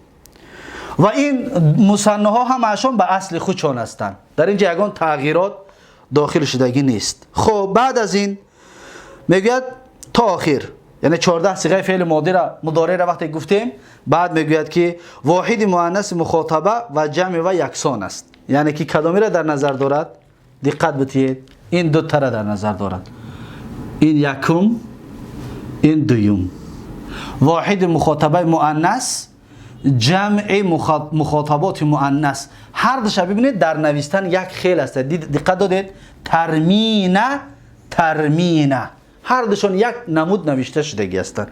و این مثنی ها همشون به اصل خودشان هستند، در اینجا یگان تغییرات داخل شدگی نیست. خب بعد از این میگوید تا آخر، یعنی 14 صیغه فعل ماضی را مضارع را وقتی گفتیم، بعد میگوید که واحد مؤنث مخاطبه و جمع و یکسان است. یعنی که کدامی را در نظر دارد؟ دقت بدهید، این دو تا را در نظر دارد، این یکم، این دوم. واحد مخاطبه مؤنث، جمع مخاطبات مؤنث، هر دوش ببینید در نوشتن یک خیل است. دقت دادید، ترمینه، ترمینه، هر دوشون یک نمود نوشته شدگی هستند،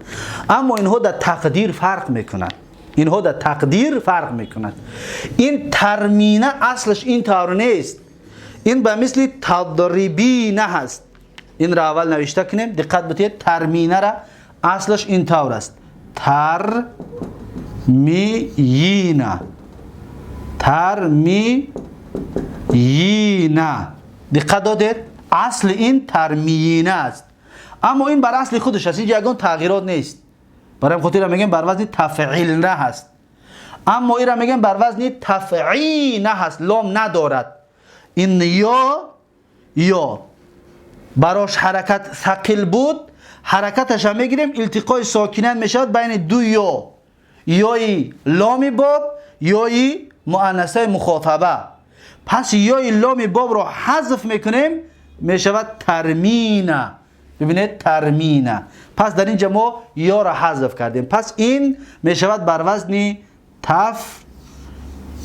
اما اینها در تقدیر فرق میکنند. اینها در تقدیر فرق میکنند. این ترمینه اصلش این طور نیست، این به مثل تضربینه هست. این را اول نوشته کنیم، دقت بدهید، ترمینه را اصلش این طور است، ترمیینه، ترمیینه. دقت دادید، اصل این ترمیینه است، اما این بر اصل خودش است، اینجا یگان تغییرات نیست. برای خاطر میگیم بر وزن تفعیل نه هست، اما این را میگیم بر وزن تفعیل نه هست، لام ندارد. این یا براش حرکت ثقیل بود، حرکتش هم میگیریم، التقای ساکنین میشود بین دو یا، یای لام باب، یای مؤنثه مخاطبه. پس یای لام باب را حذف میکنیم، میشود ترمینه. ببینید ترمینه. پس در اینجا ما یا را حذف کردیم، پس این میشود بر وزن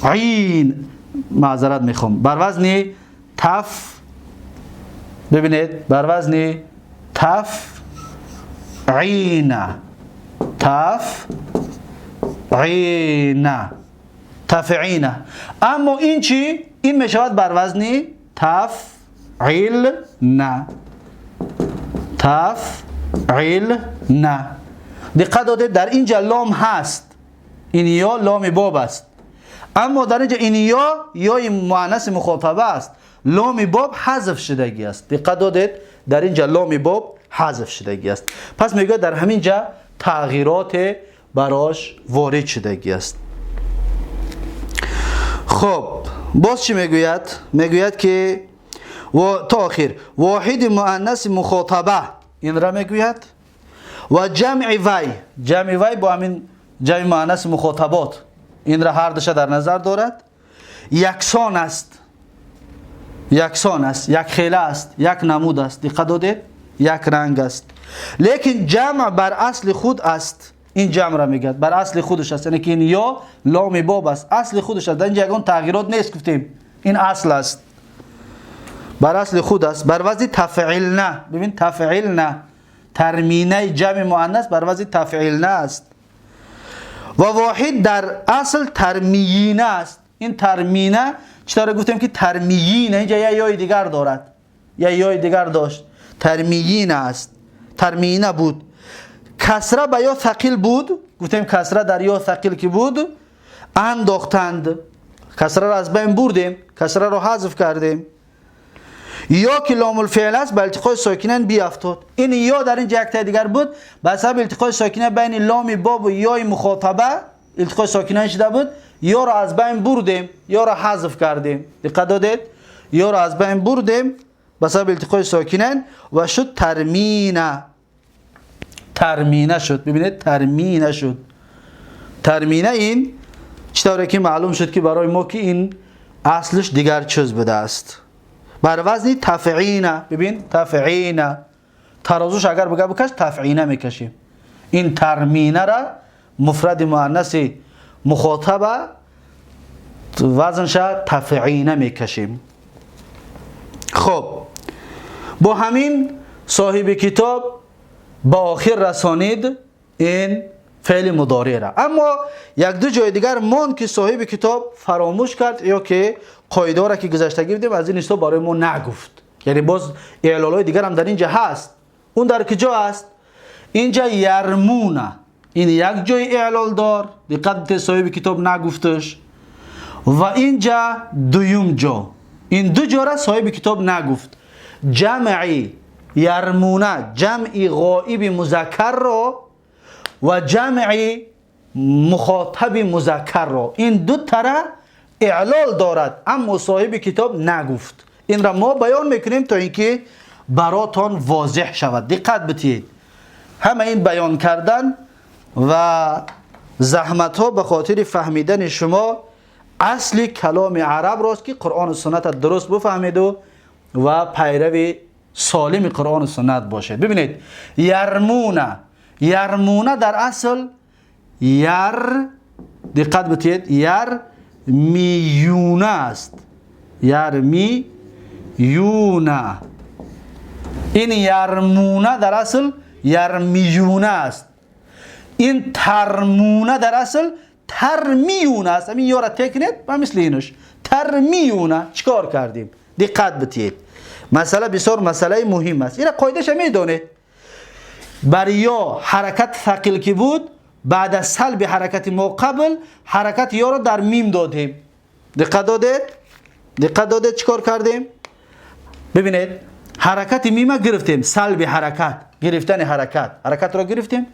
تفعین، معذرت میخوام، بر وزن تف، ببینید بر وزن تفعینه، تفعینه، تفعینه. اما این چی؟ این میشود بر وزن تفعیلنه، تفعیلنه. دقت داده در اینجا لام هست، این یا لام باب است، اما در اینجا این یا یای مؤنث مخاطبه است، لام باب حذف شدگی است. دقت دادید، در اینجا لام باب حذف شدگی است. پس میگه در همین جا تغییرات براش وارد شدگی است. خب باز چی میگوید؟ میگوید که و تا آخر واحد مؤنث مخاطبه، این را میگوید، و جمع وی، جمع وی با همین جمع مؤنث مخاطبات، این را هر دوش در نظر دارد، یکسان است، یکسان است، یک خیله است، یک نمود است. دقت دادید، یک رنگ است، لیکن جمع بر اصل خود است. این جمع را میگه بر اصل خودش است، یعنی که این یا لام باب است، اصل خودش است، در اینجا یگان تغییرات نیست، گفتیم این اصل است، بر اصل خود است، بر وزن تفعیل نه. ببین تفعیل نه، ترمینه جمع مؤنث بر وزن تفعیل نه است. و واحد در اصل ترمیینه است. این ترمینه چطور گفتیم که ترمیینه، اینجا یه یای دیگر دارد، یه یای دیگر داشت، ترمیینه است، ترمیینه بود. کسره به یا ثقیل بود، گفتیم کسره در یا ثقیل که بود انداختند، کسره را از بین بردیم، کسره را حذف کردیم. یا که لام الفعل است به التقای ساکنین بیافتاد. این یا در اینجا یک تا دیگر بود، به سبب التقای ساکنین بین لام باب و یای مخاطبه، التقای ساکنین شده بود، یا را از بین بردیم، یا را حذف کردیم. دقت دادید؟ یا را از بین بردیم به سبب التقای ساکنین و شد ترمینه. ترمینه شد. ببینید ترمینه شد. ترمینه این چطوره که معلوم شد که برای ما که این اصلش دیگر چیز بوده است. بر وزن تفعینه. ببین تفعینه، ترازوش اگر بگه بکش تفعینه میکشیم. این ترمینه را مفرد مؤنث مخاطبه وزنش تفعینه میکشیم. خب با همین صاحب کتاب با آخر رسانید این فعل مضارع را. اما یک دو جای دیگر ماند که صاحب کتاب فراموش کرد یا که قاعده را که گذشتگی بودیم از این حساب برای ما نگفت. یعنی باز اعلالای دیگر هم در اینجا هست. اون در کجا است؟ اینجا یرمونه، این یک جای اعلال دار، دقت صاحب کتاب نگفتش. و اینجا دویم جا، این دو جا را صاحب کتاب نگفت. جمعی یرمونه، جمعی غائب مذکر را و جمعی مخاطب مذکر را، این دو تره اعلال دارد، اما صاحب کتاب نگفت. این را ما بیان میکنیم تا اینکه براتان واضح شود. دقت بتید، همه این بیان کردن و زحمت ها به خاطر فهمیدن شما اصل کلام عرب راست که قرآن و سنت درست بفهمید و پیرو سالم قرآن و سنت باشید. ببینید یرمونه، یرمونه در اصل یر، دقت بتید، یر میونه است. یرمیونه، این یرمونه در اصل یرمیونه است. این ترمونه در اصل ترمیونه است. همین یارا تکنید و مثل اینش ترمیونه. چیکار کردیم؟ دقت بتید، مسئله بسیار مسئله مهم است. این قاعده‌اش میدونید. بر یا حرکت ثقیل که بود، بعد از سلب حرکت ما قبل حرکت یا را در میم دادیم. دقت دادید؟ دقت دادید چیکار کردیم؟ ببینید حرکت میم گرفتیم، سلب حرکت، گرفتن حرکت، حرکت را گرفتیم.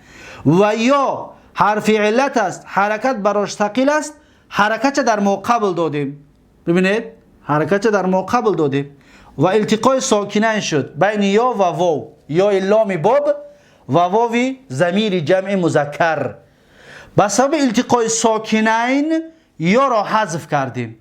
و یا حرف علت است، حرکت براش ثقیل است، حرکت در ما قبل دادیم. ببینید حرکت در ما قبل دادیم و التقای ساکنین شد بین یا و واو، یا لام باب و واو ضمیر جمع مذکر. به سبب التقای ساکنین یا را حذف کردیم.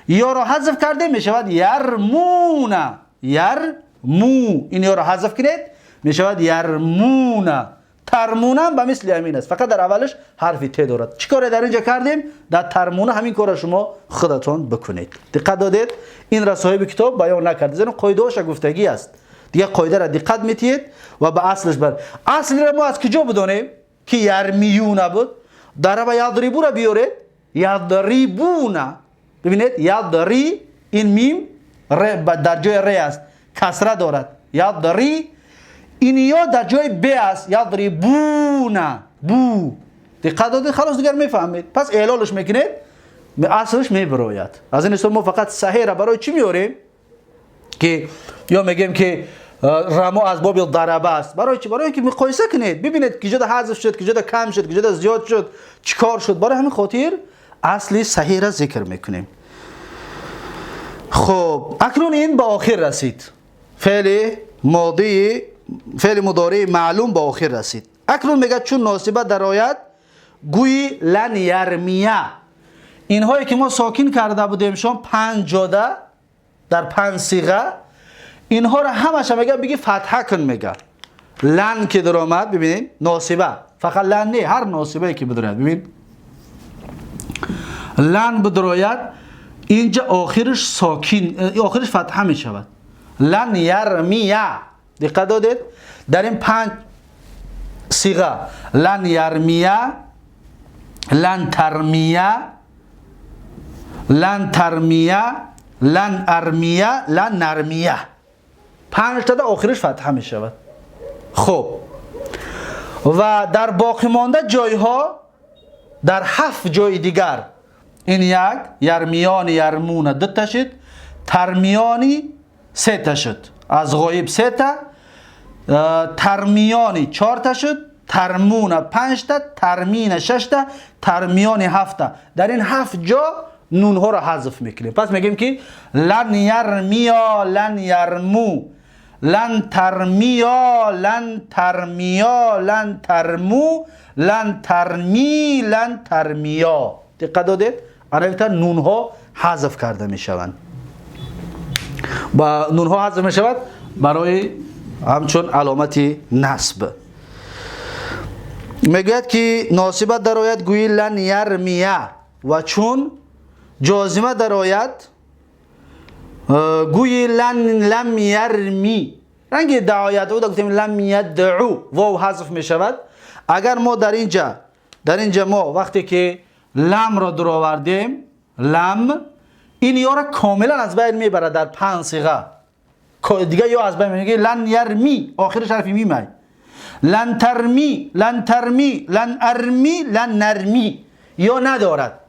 یا را حذف کردیم میشود یرمونه. یرمو، این یا را حذف کنید میشود یرمونه. ترمونه به مثل همین است، فقط در اولش حرف ت دارد. چیکار در اینجا کردیم؟ در ترمونه همین کار را شما خودتان بکنید. دقت دادید؟ این را صاحب کتاب بیان نکرد، زیرا قاعده‌اش گفتگی است. دیگه قاعده را دقت میتید و به اصلش بر. اصل را ما از کجا بدانیم که یرمیونه بود؟ در با یضربو را بیارید، یضربونه. ببینید یضری، این میم ر در جای ر است، کسره دارد. یضری، این یا در جای ب است، یضربونه بو. دقت دادید؟ خلاص دیگر میفهمید. پس اعلالش میکنید، اصلش میبروید. از این حساب ما فقط صحیح را برای چی میاریم که یا میگیم که رما از باب ضربه است؟ برای چی؟ برای اینکه مقایسه کنید، ببینید کجا حذف شد، کجا کم شد، کجا زیاد شد، چیکار شد. برای همین خاطر اصلی صحیح را ذکر میکنیم. خب اکنون این به آخر رسید. فعل ماضی، فعل مضارع معلوم به آخر رسید. اکنون میگه چون ناصبه درآید گویی لن یرمیه. اینهایی که ما ساکن کرده بودیم شما 5 جاده در 5 صیغه، اینها را همش میگه بگی فتحه کن. میگه لن که در آمد، ببینید ناصبه، فقط لن نه، هر ناصبه که بدرد. ببین لن بدراید اینجا آخرش ساکن، آخرش فتحه میشود. لن یرمیه. دقت دادید؟ در این 5 صیغه لن یرمیه، لن ترمیه، لن ترمیه، لن ارمیه، لن نرمیه، 5 تا آخرش فتحه می شود. خب و در باقی مانده جایها، در 7 جای دیگر، این یک یرمیان یرمونه 2 تا شد، ترمیانی 3 تا شد، از غایب 3 تا، ترمیانی 4 تا شد، ترمون 5 تا، ترمین 6 تا، ترمیان 7 تا. در این 7 جا نون ها را حذف میکنیم. پس میگیم که لن یرمیا، لن یرمو، لن ترمیا، لن ترمیا، لن ترمو، لن ترمی، لن ترمیا. دقت دادید؟ البته نون ها حذف کرده میشوند. با نون ها حذف میشود برای همچون علامت نصب. میگوید که ناصبه درآید گویی لن یرمیا و چون جازمه درآید گویی لن لم یرمی. رنگ دعایت او گفتیم لم یدعو، واو حذف می شود. اگر ما در اینجا ما وقتی که لم را درآوردیم، لم این یا را کاملا از بین میبرد در 5 صیغه دیگه، یا از بین میگه لن یرمی، آخرش حرف میمه، لن ترمی، لن ترمی، لن ارمی، لن نرمی، یا ندارد.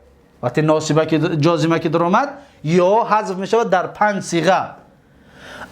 وقتی ناصبه که جازمه که درآمد یا حذف میشود در 5 صیغه.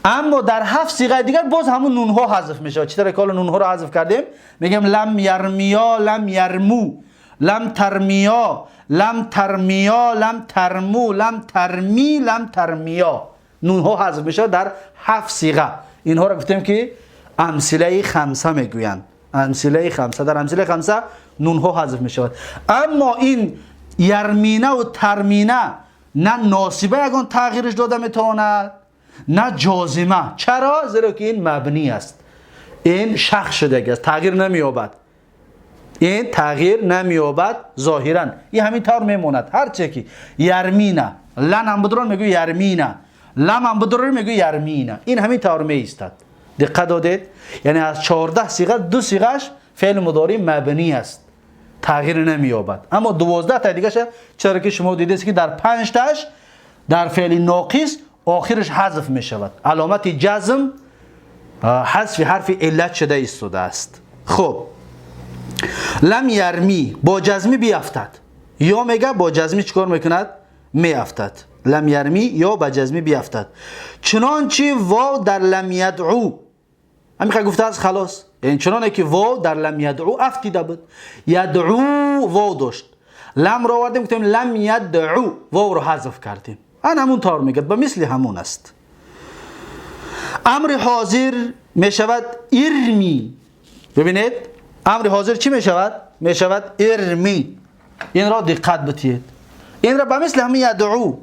اما در 7 صیغه دیگر باز همون نون ها حذف میشود. چطور که حالا نون ها رو حذف کردیم، میگیم لم یرمیا، لم یرمو، لم ترمیا، لم ترمیا، لم ترمو، لم ترمی، لم ترمیا. نون ها حذف میشود در 7 صیغه. اینها رو گفتیم که امثله خمسه میگویند. امثله خمسه، در امثله خمسه نون ها حذف میشود. اما این یرمینه و ترمینه نه ناصبه یگان تغییرش داده میتواند، نه جازمه. چرا؟ زیرا که این مبنی است، این شخص شده است، تغییر نمییابد. این تغییر نمییابد ظاهرا، این همین طور میموند. هرچه که یرمینه، لن هم بدرون میگو یرمینه، لم هم بدرون میگو یرمینه، این همین طور می ایستد. دقت دادید؟ یعنی از 14 صیغه 2 صیغهش فعل مضارع مبنی است، تغییر نمییابد. اما 12 تا دیگه‌ش چرا که شما دیدید که در 5 تاش در فعل ناقص آخرش حذف می شود، علامت جزم حذف حرف علت شده ایستاده است. خب لم یرمی با جزمی بیافتد، یا میگه با جزمی چیکار میکند؟ میافتد. لم یرمی یا با جزمی بیافتد. چنانچه واو در لم یدعو، همین گفته از خلاص، یعنی چنانه که واو در لم یدعو افتیده بود، یدعو واو داشت، لم را آوردیم گفتیم لم یدعو، واو رو حذف کردیم. ان همون طور میگه، به مثل همون است. امر حاضر میشود ارمی. ببینید امر حاضر چی میشود؟ میشود ارمی. این را دقت بدهید. این را به مثل همین یدعو،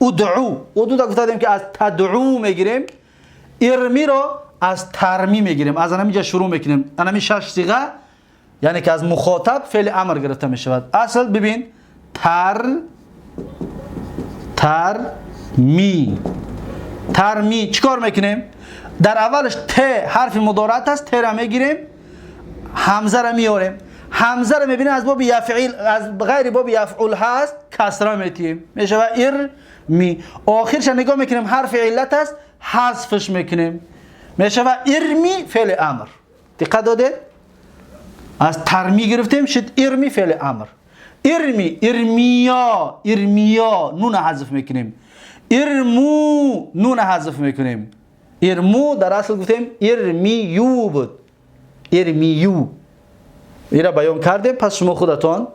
ادعو، ادعو گفتیم که از تدعو میگیریم، ارمی را از ترمی میگیریم. از همینجا شروع میکنیم. همین 6 صیغه، یعنی که از مخاطب فعل امر گرفته میشود. اصل ببین تر، تر می، ترمی چیکار میکنیم؟ در اولش ت حرف مضارعت است، ت را میگیریم، همزه را میاریم، همزه را میبینیم از باب یفعیل، از غیر باب یفعول هست، کسره میتیم، میشه ار می. آخرش نگاه میکنیم حرف علت است، حذفش میکنیم، میشه ارمی فعل امر. دقت دادید؟ از ترمی گرفتیم شد ارمی فعل امر. ارمی، ارمیا، ارمیا نون حذف میکنیم، ارمو نون حذف میکنیم. ارمو در اصل گفتیم ارمیو بود، ارمیو. این را بیان کردیم، پس شما خودتان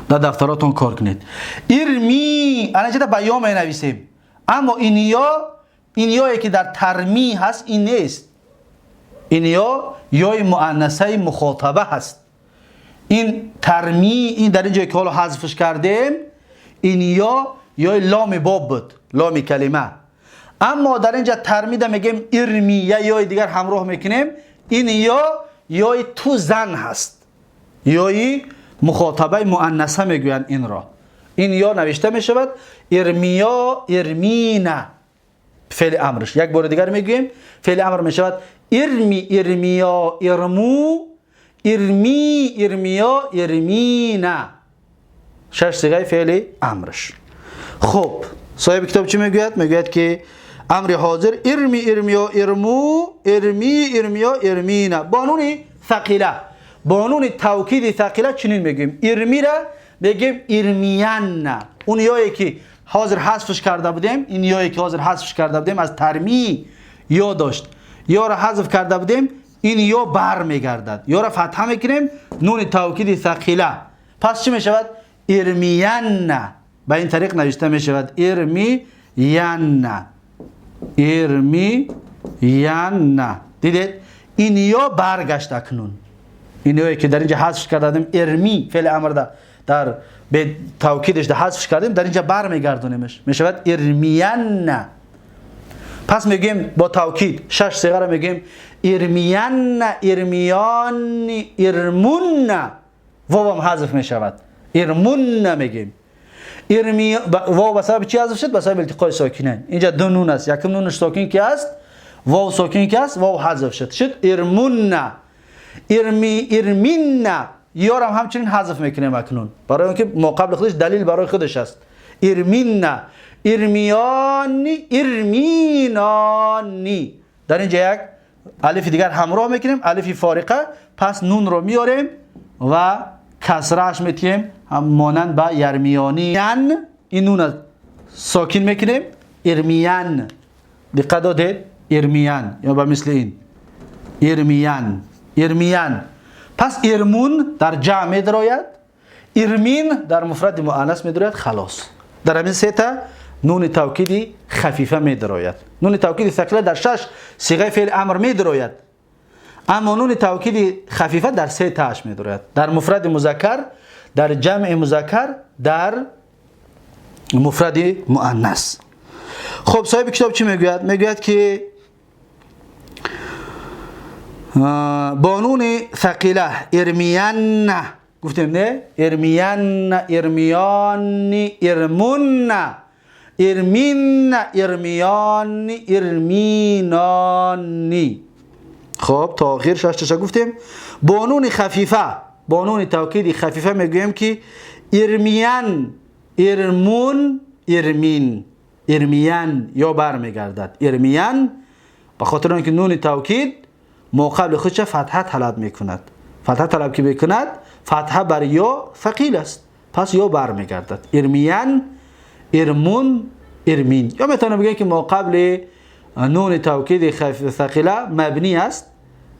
در دفتراتون کار کنید. ارمی الان چه بیان می نویسیم، اما این یا، این یایی که در ترمی هست این نیست. این یا یای مؤنثه مخاطبه هست. این ترمی، این در اینجا که حالا حذفش کردیم، این یا یای لام باب بود، لام کلمه. اما در اینجا ترمی ده میگیم ارمی، یا یای دیگر همراه میکنیم. این یا یای تو زن هست، یای مخاطبه مؤنثه میگویند این را. این یا نوشته میشود ارمیا، ارمینه فعل امرش. یک بار دیگر میگوییم فعل امر میشود ارمی، ارمیا، ارمو، ارمی، ارمیا، ارمینه. 6 صیغه فعل امرش. خب صاحب کتاب چی میگوید؟ میگوید که امر حاضر ارمی، ارمیا، ارمو، ارمی، ارمیا، ارمینه. با نون ثقیله، با نون توکید ثقیله چنین میگوییم. ارمی را میگیم ارمیان. اون یایی که حاضر حذفش کرده بودیم، این یایی که حاضر حذفش کرده بودیم از ترمی یا داشت، یا را حذف کرده بودیم، این یا بر میگردد، یا را فتحه میکنیم، نون توکید ثقیله. پس چی میشود؟ ارمین. به این طریق نوشته میشود ارمین. ارمین. دیدید؟ این یا برگشت اکنون. این یایی که در اینجا حذف کردیم ارمی فعل امر در به توکیدش در حذف کردیم، در اینجا برمیگردونیمش، میشود ارمین. پس میگیم با توکید شش صیغه را میگیم ارمین، ارمیان، ارمون. واو هم حذف میشود، ارمون میگیم. ارمی واو به سبب چی حذف شد؟ به سبب التقای ساکنین. اینجا دو نون است، یکم نونش ساکن که است، واو ساکن که است، واو حذف شد، شد ارمون. ارمی ارمین یارم همچنین حذف میکنیم اکنون، برای اینکه ما قبل خودش دلیل برای خودش است. ارمین، ارمیانی، ارمینانی. در اینجا یک الف دیگر همراه میکنیم، الف فارقه. پس نون رو میاریم و کسرهش میتیم، هم مانند به یرمیانی. این نون ساکن میکنیم، ارمیان. دقت دادید؟ ارمیان یا به مثل این ارمیان، ارمیان. پس ارمون در جمع میدراید، ارمین در مفرد مؤنث میدراید. خلاص در همین سه تا نون توکیدی خفیفه میدراید. نون توکید ثقیله در شش صیغه فعل امر میدراید، اما نون توکید خفیفه در سه تاش میدراید، در مفرد مذکر، در جمع مذکر، در مفرد مؤنث. خب صاحب کتاب چی میگوید؟ میگوید که با نون ثقیله ارمیان گفتیم نه؟ ارمیان، ارمیان، ارمون، ارمین، ارمیان، ارمینانی. خب تا آخر شش تاشا گفتیم. با نون خفیفه، با نون توکید خفیفه میگوییم که ارمیان، ارمون، ارمین. ارمیان یا برمیگردد ارمیان، به خاطر اینکه نون توکید ما قبل خودش فتحه طلب میکند. فتحه طلب که میکند، فتحه بر یا ثقیل است، پس یا برمیگردد. ارمیان، ارمون، ارمین. یا میتونم بگم که ما قبل نون توکید خفیف ثقیله مبنی است،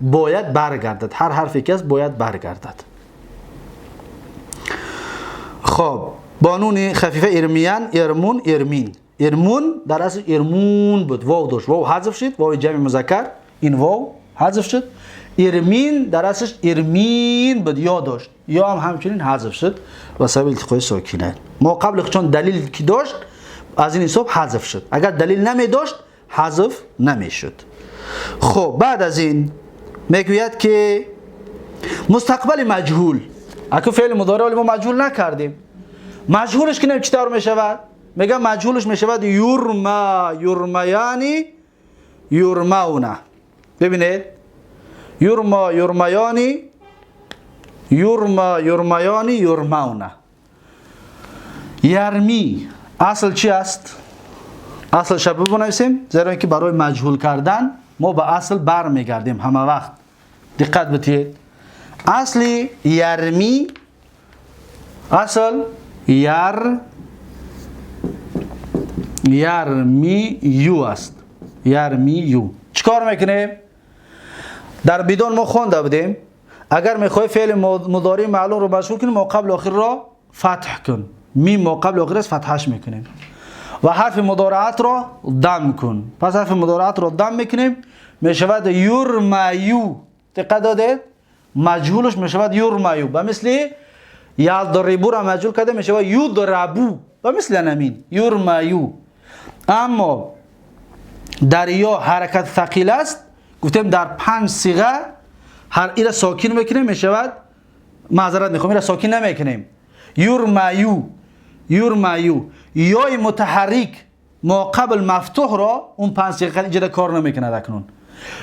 باید برگردد. هر حرفی که است باید برگردد. خب با نون خفیفه ارمیان، ارمون، ارمین. ارمون در اصل ارمون بود، واو داشت، واو حذف شد، واو جمع مذکر، این واو حذف شد. ارمین در اصلش ارمین بود، یا داشت، یا هم همچنین حذف شد و سبب التقای ساکنه. ما قبل چون دلیل که داشت از این حساب حذف شد، اگر دلیل نمی داشت حذف نمی شد. خب بعد از این میگوید که مستقبل مجهول. اگه فعل مضارع ما مجهول نکردیم، مجهولش کنیم چطور میشود؟ میگه مجهولش میشود یرما، یرمیانی، یرمونه. ببینید یرما، یرمیانی، یرما، یرمیانی، یرمونه. یرمی اصل چی است؟ اصل شبه بنویسیم، زیرا اینکه برای مجهول کردن ما به اصل بر میگردیم همه وقت. دقت بدید. اصل یرمی، اصل یرمی یو است. یرمی یو چیکار میکنیم؟ در بدون ما خونده بودیم اگر میخوای فعل مضارع معلوم رو مجهول کنیم، ما قبل آخر را فتح کن. میم ما قبل آخر است فتحش میکنیم و حرف مضارعت را دم کن. پس حرف مضارعت را دم میکنیم، میشود یرمیو. دقت دادید؟ مجهولش میشود یرمیو. به مثل یضربو را مجهول کرده میشود یضربو، به مثل نمین یرمیو. اما در یا حرکت ثقیل است، گفتیم در پنج صیغه هر ایره ساکن میکنیم میشود، معذرت میخوام، ایره ساکن نمیکنیم. یرمیو، یرمیو یای متحرک ما قبل مفتوح را اون پنج صیغه اینجا کار نمیکند اکنون.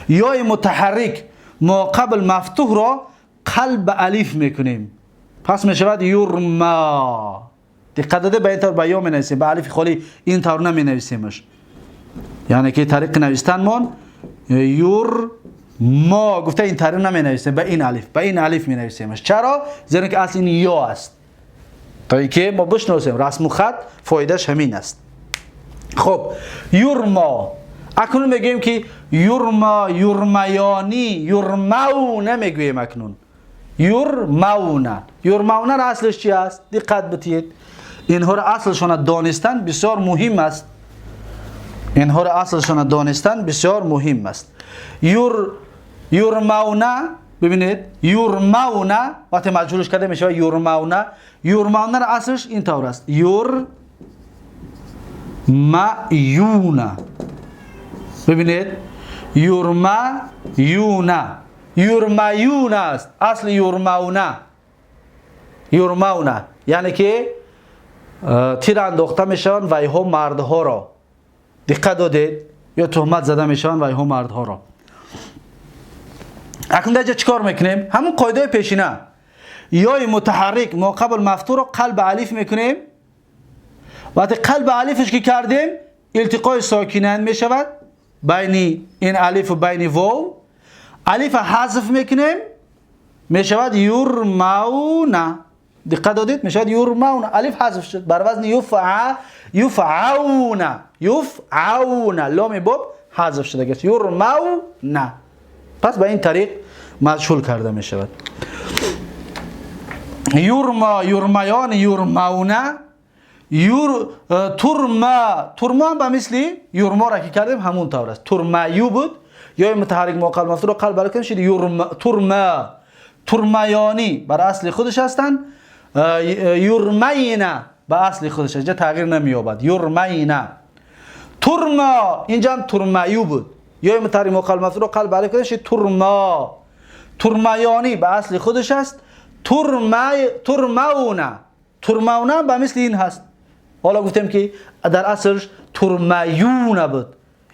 یای متحرک ما قبل مفتوح را قلب الف میکنیم، پس میشود یرما. دقت داده؟ به این طور به یا می نویسیم، به الف خالی این طور نمی نویسیمش. یعنی که طریق نوشتن من یور ما گفته این طریق نمی نویسیم، به این الف، به این الف می نویسیمش. چرا؟ زیرا که اصل این یا است، تا اینکه ما بشناسیم رسم و خط فایدهش همین است. خب یرما Акнун мегӯем ки юрма, юрмаёнӣ, юрмауна мегӯем. Акнун юрмауна, юрмауна ро аслаш чи аст? Диққат битиед, инҳоро аслшона донистан бисёр муҳим аст. Инҳоро аслшона донистан бисёр муҳим аст. Юрмауна, бибинед, юрмауна вақте маҷҳулш карда мешавад юрмауна. Юрмауна ро аслш ин тавр аст: юрмаюна. Бибинед, юрмаюна, юрмаюна аст асли юрмауна. Юрмауна яъне ки тир андохта мешаванд вайҳо мардҳоро. Диққат додед? Ё туҳмат зада мешаванд вайҳо мардҳоро. Акнун дар ҷа чӣ кор мекунем? Ҳамун қоидаи пешина: ёи мутаҳаррик моқабл мафтуҳро қалби алиф мекунем. Вақте қалби алифаш ки кардем, илтиқои сокинайн мешавад байни ин алифу байни вов. Алифа ҳазф мекунем, мешавад юрмауна. Диққат додед? Мешавад юрмауна. Алиф ҳазф шуд бар вазни юфа, юфауна, юфауна. Ломи боб ҳазф шудагист. Юрмауна. Пас ба ин тариқ маҷҳул карда мешавад: юрма, юрмаён, юрмауна. Юр, турма, турма ба мисли юрморо ки кардем, ҳамун тавр аст. Турмаю буд, ё мутаҳаррик моқабл мафтуҳро қалб алиф кардем, шуд турма. Турмаёнӣ бар асли худаш ҳастанд. Юрмайна ба асли худаш, инҷа тағйир намеёбад. Юрмайна. Турма, инҷа турмаю буд, ё мутаҳаррик моқабл мафтуҳро қалб алиф кардем, шуд турма. Турмаёнӣ ба асли худаш аст. Турмауна, турмауна ба мисли ин ҳаст. Ҳоло гуфтем ки дар аслш турмаюна буд.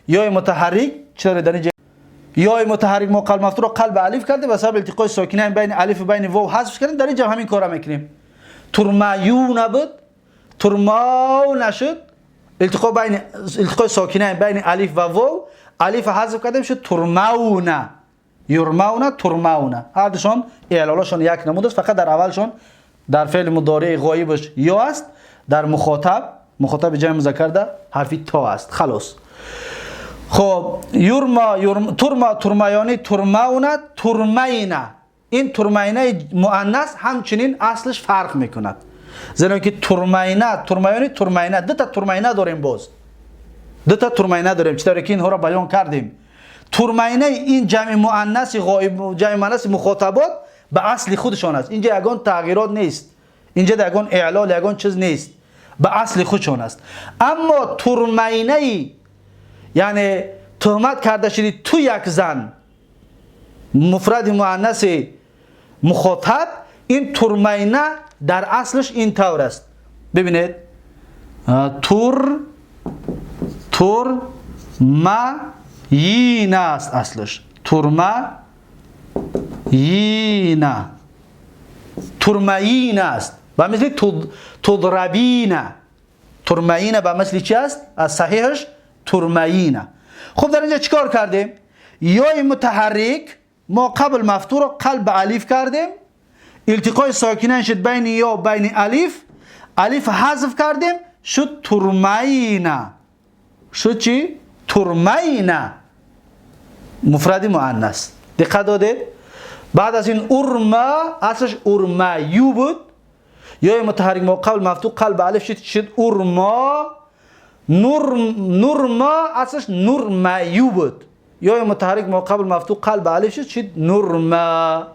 Ёи мутаҳаррик чиро дар инҷа ёи мутаҳаррик моқабл мафтуҳро қалб алиф кардем ва сабаби илтиқои сокинайн байни алиф ва байни вов ҳазф кардем. Дар инҷа ҳамин кора мекунем. Турмаюна буд, турмауна шуд. Илтиқо байни, илтиқои сокинайн байни алиф ва вов, алиф ҳазф кардем, шуд турмауна. Юрмауна, турмауна, ҳардушон эълолашон як намуд аст. Фақат дар аввалшон, дар феъли мудореи ғоибаш ё аст, дар мухотаб, мухотаби ҷамъи музаккарда ҳарфи то аст. Халос. Хоб, юрма, турма, турмаёнӣ, турмауна, турмайна. Ин турмайнаи муаннас ҳамчунин аслиш фарқ мекунад, зеро ки турмайна, турмаёнӣ, турмайна, дута турмайна дорем. Боз дута турмайна дорем, чӣ тавре ки инҳоро баён кардем. Турмайнаи ин ҷамъи муаннаси ғоиб, ҷамъи муаннаси мухотабот ба асли худшон аст. Инҷа ягон тағйирот нест, инҷа ягон эълол, ягон чиз нест, ба асли худшон аст. Аммо турмайнаи, яъне туҳмат карда шуди ту як зан, муфради муаннаси мухотаб, ин турмайна дар аслаш ин тавр аст. Бибинед: тур ма йина аст аслаш. Турма йина, турмаина аст, ба мисли тудрабина. Турмаина ба мисли чи аст? Аз саҳиҳаш турмаина. Хуб, дар инҷа чӣ кор кардем? Ёи мутаҳаррик мо қабл мафтуҳро қалб алиф кардем, илтиқои сокинайн шуд байни ё, байни алиф, алиф ҳазф кардем, шуд турмайна. Шуд чӣ? Турмайна, муфради муаннас. Диққат додед? Баъд аз ин урма, аслаш урмаю буд, ёи мутаҳаррик мо қабл мафтуҳ қалб алиф шуд, шуд урма. Нурма, аслаш нурмаю буд, ёи мутаҳаррик мо қабл мафтуҳ қалб алиф шуд, шуд нурма.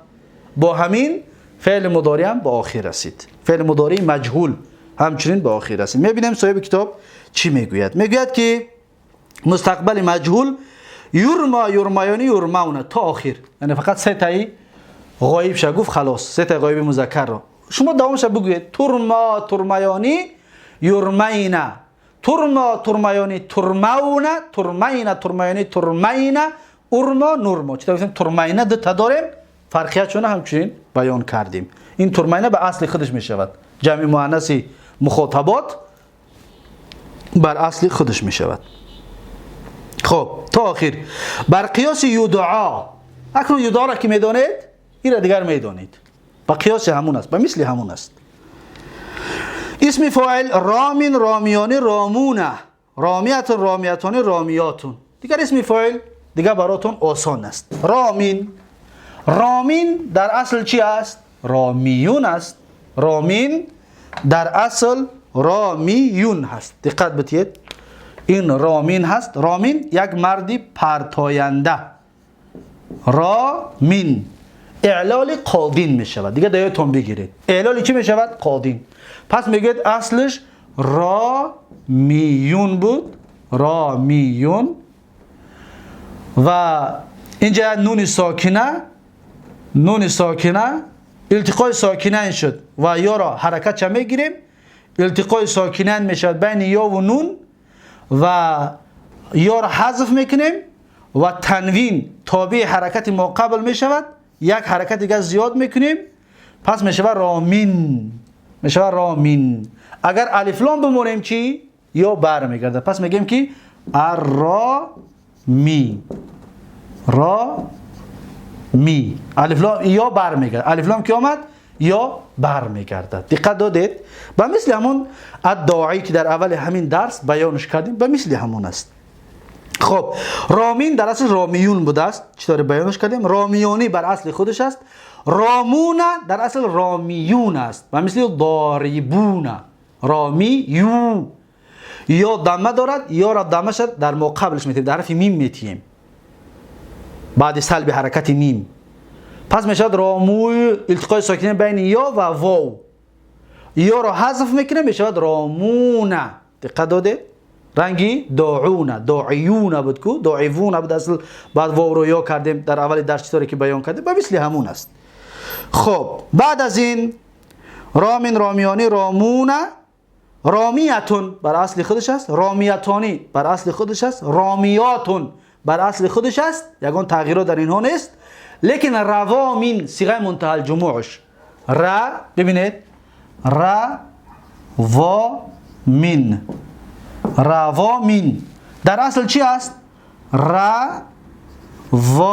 Бо ҳамин феъли мудори ҳам ба охир расид. Феъли мудории маҷҳул ҳамчунин ба охир расид. Мебинем, соҳиби китоб чӣ мегӯяд. Мегӯяд ки мустақбали маҷҳул: юрма, юрмаёни, юрмауна то охир. Яъне фақат сетаи ғоибша гуфт, халос. Сетаи ғоиби музаккарро шумо давомша бигӯед: турма, турмаёнӣ, юрмайна, турма, турмаёнӣ, турмауна, турмайна, турмаёнӣ, турмайна, урма, нурмо. Чӣ гуфтем? Турмайна дута дорем, фарқиятшона ҳамчунин баён кардем. Ин турмайна ба асли худаш мешавад. Ҷамъи муаннаси мухотабот бар асли худаш мешавад. Хоб, то охир. Бар қиёси юдъо. Акнун юдъоро ки медонед, ира дигар медонед, ба қиёси ҳамун аст, ба мисли ҳамун аст. Исми фоил: ромин, ромиёни, ромуна, ромиятун, ромиятони, ромиётун. دیگر اسم فاعل دیگه براتون آسان است. رامین، رامین در اصل چی است؟ رامیون است. رامین در اصل رامیون هست. دقت بتید، این رامین هست. رامین یک مردی پرتاینده. رامین اعلال قادین می شود. دیگه دایتون بگیرید. اعلال چی می شود؟ قادین. پس میگید اصلش رامیون بود، رامیون، و اینجا نون ساکنه، نون ساکنه التقای ساکنین شد و یا را حرکت چه میگیریم؟ التقای ساکنین میشود بین یا و نون و یا را حذف میکنیم و تنوین تابع حرکت ما قبل میشود، یک حرکت دیگه زیاد میکنیم، پس میشود رامین، میشود رامین. اگر الف لام بمونیم چی؟ یا بر میگرده. پس میگیم که الرامی، را می، الف لام یا بر میگرده. الف لام که آمد یا بر میگرده. دقت دادید؟ به مثل همون الداعی که در اول همین درس بیانش کردیم، به مثل همون است. خب رامین در اصل رامیون بوده است، چطور بیانش کردیم؟ رامیونی بر اصل خودش است. رامون در اصل رامیون است، و مثل ضاربون، رامیو یا دمه دارد، یا را دمه شد در ما قبلش میتیم، در حرف میم میتیم بعد سلب حرکت میم، پس میشد راموی التقای ساکنین بین یا و واو، یا را حذف میکنه میشود رامونه. دقت داده؟ رنگی داعونه، داعیونه بود کو، داعیونه بود اصل، بعد واو رو یا کردیم در اول درس چطوری که بیان کردیم، به مثل همون است. خب بعد از این رامین، رامیانی، رامونه، رامیتون بر اصل خودش است، رامیتانی بر اصل خودش است، رامیاتون بر اصل خودش است، یگان تغییرات در اینها نیست. لیکن روامین صیغه منتهی الجموعش را ببینید، را و مین، روامین در اصل چی است؟ را و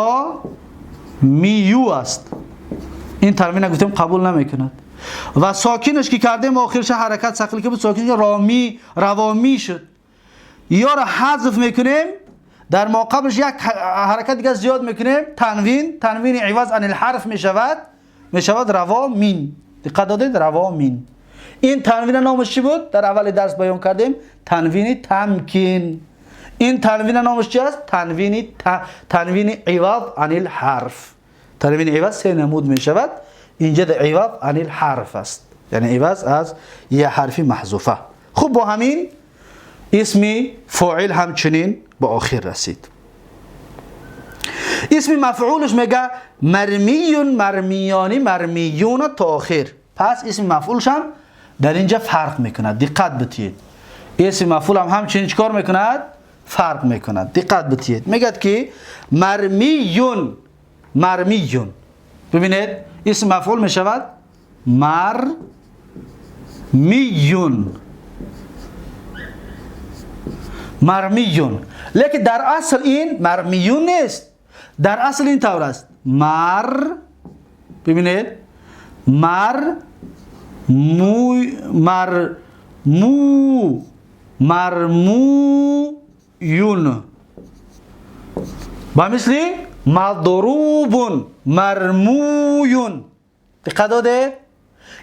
میو است. این تنوین گفتیم قبول نمیکند و ساکینش که کردیم آخرش حرکت ثقیل که بود، ساکینش رامی، روامی شد. یا را حذف میکنیم، در ما قبلش یک حرکت دیگه زیاد میکنیم، تنوین، تنوین عوض عن الحرف میشود، میشود روامین. دقت دادید؟ روامین. این تنوین نامش چی بود؟ در اول درس بیان کردیم، تنوین تمکین. این تنوین نامش چی است؟ تنوین تنوین عوض عن الحرف. تنوین عوض سه نمود میشود، اینجا عوض عن الحرف است، یعنی عوض از یه حرفی محذوفه. خب با همین اسم فاعل همچنین به آخر رسید. اسم مفعولش میگه مرمیون، مرمیانی، مرمیون تا آخر. پس اسم مفعولش هم در اینجا فرق میکند. دقت بتید، اسم مفعول هم همچنین چیکار میکند؟ فرق میکند. دقت بتید، میگه که مرمیون، مرمیون، ببینید اسم مفعول میشود مرمیون، مرمیون. لیکن در اصل این مرمیون نیست، در اصل این طور است. مر، ببینید، مر موی، مر مو، مرمویون، با مثل مضروب، مرمویون. دقت داده؟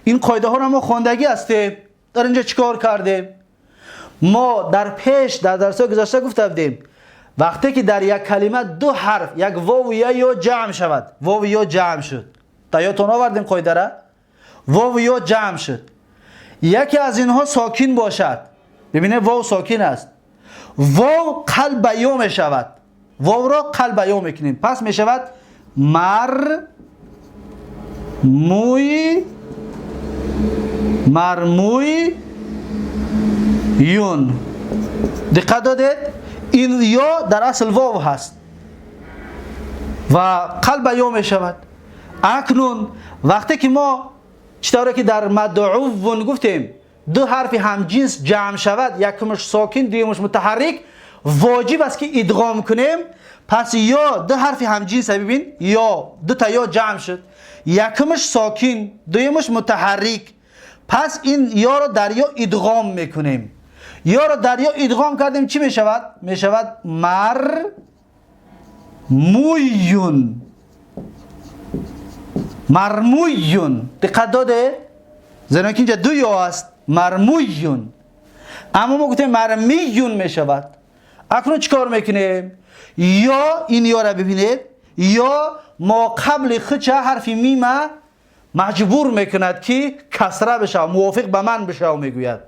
این قاعده ها رو ما خواندگی هستیم. در اینجا چیکار کردیم؟ ما در پیش در درس گذشته گفته بودیم وقتی که در یک کلمه دو حرف، یک واو یا جمع شود، واو یا جمع شد، تا یادتون آوردیم قاعده را، واو یا جمع شد، یکی از اینها ساکن باشد، ببینید واو ساکن است، واو قلب یا می شود، واو را قلب یا میکنیم، پس می شود مر موی، مرموی یون. دقت دادید؟ این یا در اصل واو هست و قلب یا می شود. اکنون وقتی که ما چطوره که در مدعو گفتیم دو حرف همجنس جمع شود، یکمش ساکن دیگمش متحرک، واجب است که ادغام کنیم. پس یا دو حرف همجنس، ببین یا دو تا یا جمع شد، یکمش ساکن دویمش متحرک، پس این یا را در یا ادغام میکنیم. یا را در یا ادغام کردیم چی میشود؟ میشود مرمویون. مرمویون. دقت داده؟ زیرا که اینجا دو یا است، مرمویون. اما ما گفتیم مرمیون میشود. اکنون چیکار میکنیم؟ یا این یا را ببینید، یا ما قبل خودش حرف میم مجبور میکند که کسره بشه، موافق به من بشه میگوید،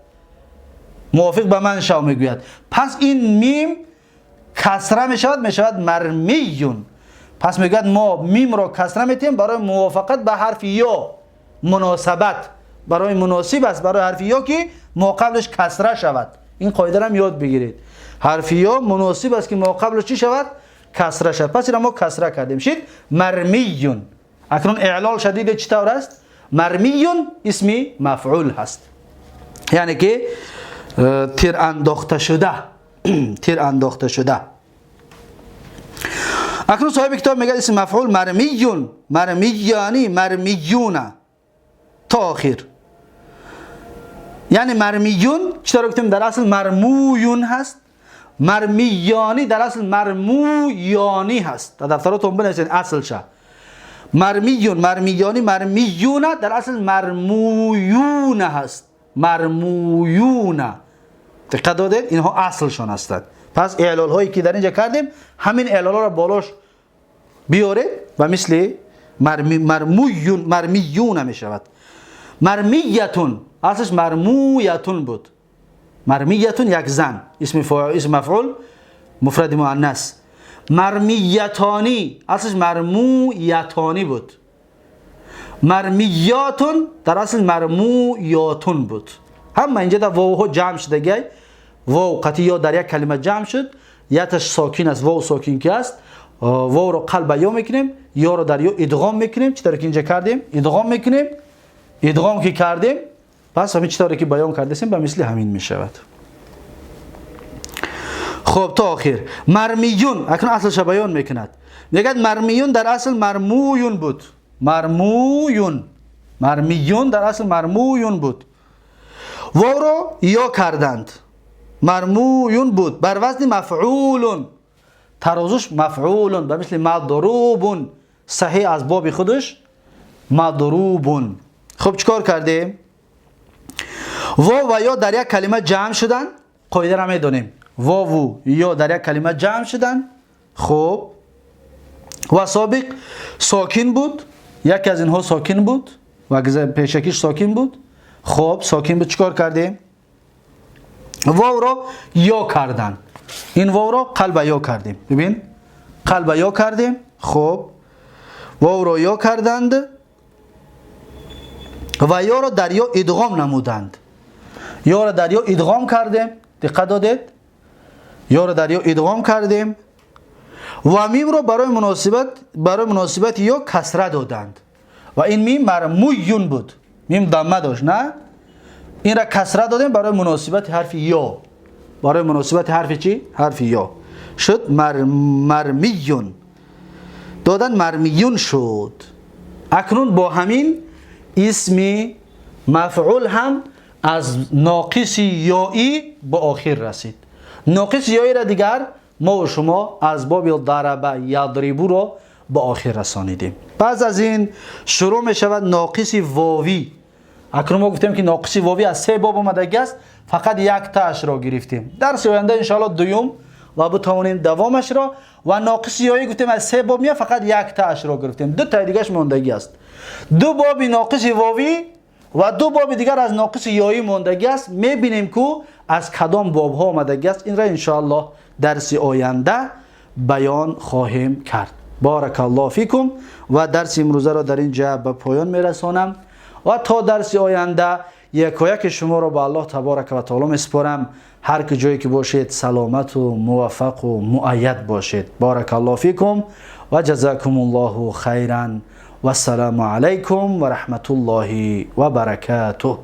موافق به من شو میگوید. پس این میم کسره میشود، میشود مرمیون. پس میگوید ما میم را کسره میتیم برای موافقت به حرف یا، مناسبت برای مناسب است برای حرف یا که ما قبلش کسره شود. این قاعده را هم یاد بگیرید، حرف یا مناسب است که ما قبلش چی شود؟ کسره شود. پس این ما کسره کردیم، شد مرمیون. اکنون اعلال شدید چطور است؟ مرمیون اسمی مفعول هست، یعنی که تیر انداخته شده. تیر انداخته شده. اکنون صاحب کتاب میگه اسم مفعول مرمیون، مرمیانی، مرمیون تا آخر. یعنی مرمیون چطور گفتیم در اصل مرمویون هست، مرمیانی در اصل مرمویانی هست. در دفتراتون بنویسید اصل شه. مرمیون، مرمیانی، مرمیون در اصل مرمویون هست، مرمویون. دقت دادید؟ اینها اصلشان هستند. پس اعلال هایی که در اینجا کردیم همین اعلال ها را بالاش بیارید و مثل مرمویون، مرمیون می شود. مرمیتون اصلش مرمویتون بود. مرمیتون یک زن، اسم مفعول مفرد مؤنث. مرمیتانی اصلش مرمویتانی بود. مرمیاتون در اصل مرمویاتون بود. هم اینجا در واو ها جمع شده گی، واو قطعی یا در یک کلمه جمع شد، یتش ساکن است، واو ساکن که است، واو رو قلب یا میکنیم، یا رو در یا ادغام میکنیم. چطور که اینجا کردیم ادغام میکنیم، ادغام که کردیم پس همین چطور که بیان کردیم به مثل همین میشود. خب تا آخر مرمیون اکنون اصلش بیان میکند. میگه مرمیون در اصل مرمویون بود. مرمویون، مرمیون در اصل مرمویون بود. واو رو یا کردند، مرمویون بود بر وزن مفعولون، ترازوش مفعولون به مثل مضروبون، صحیح از باب خودش مضروبون. خب چیکار کردیم؟ واو و یا در یک کلمه جمع شدن، قاعده را میدونیم، واو و یا در یک کلمه جمع شدن. خب و سابق ساکن بود، یکی از اینها ساکن بود و پیشکیش ساکن بود. خب ساکن بود، چیکار کردیم؟ واو را یا کردن، این واو را قلب یا کردیم. ببین قلب یا کردیم. خب واو را یا کردند و یا را در یا ادغام نمودند. یا را در یا ادغام کردیم، دقت دادید؟ یا را در یا ادغام کردیم و میم را برای مناسبت یا کسره دادند و این میم مرمویون بود، میم ضمه داشت نه، این را کسره دادیم برای مناسبت حرف یا، برای مناسبت حرف چی؟ حرف یا شد مرمیون، دادن مرمیون شد. اکنون با همین اسم مفعول هم از ناقص یایی به آخر رسید. ناقص یایی را دیگر ما و شما از باب ضرب یضرب را به آخر رسانیدیم. پس از این شروع می شود ناقص واوی. اکنون ما گفتیم که ناقص واوی از سه باب آمدگی است، فقط یک تاش را گرفتیم. درس آینده ان شاء الله دوم و بتوانیم دوامش را. و ناقص یایی گفتیم از سه باب میاد، فقط یک تاش را گرفتیم، دو تا دیگهش ماندگی است. دو باب ناقص واوی و دو باب دیگر از ناقص یایی ماندگی است. میبینیم که از کدام باب ها آمدگی است. این را ان شاء الله درس آینده بیان خواهیم کرد. بارک الله فیکم. و درس امروزه را در اینجا به پایان میرسانم و تا درس آینده یکایک شما را به الله تبارک و تعالی میسپارم. هر کجایی که باشید سلامت و موفق و مؤید باشید. بارک الله فیکم و جزاکم الله خیرا و السلام علیکم و رحمت الله و برکاته.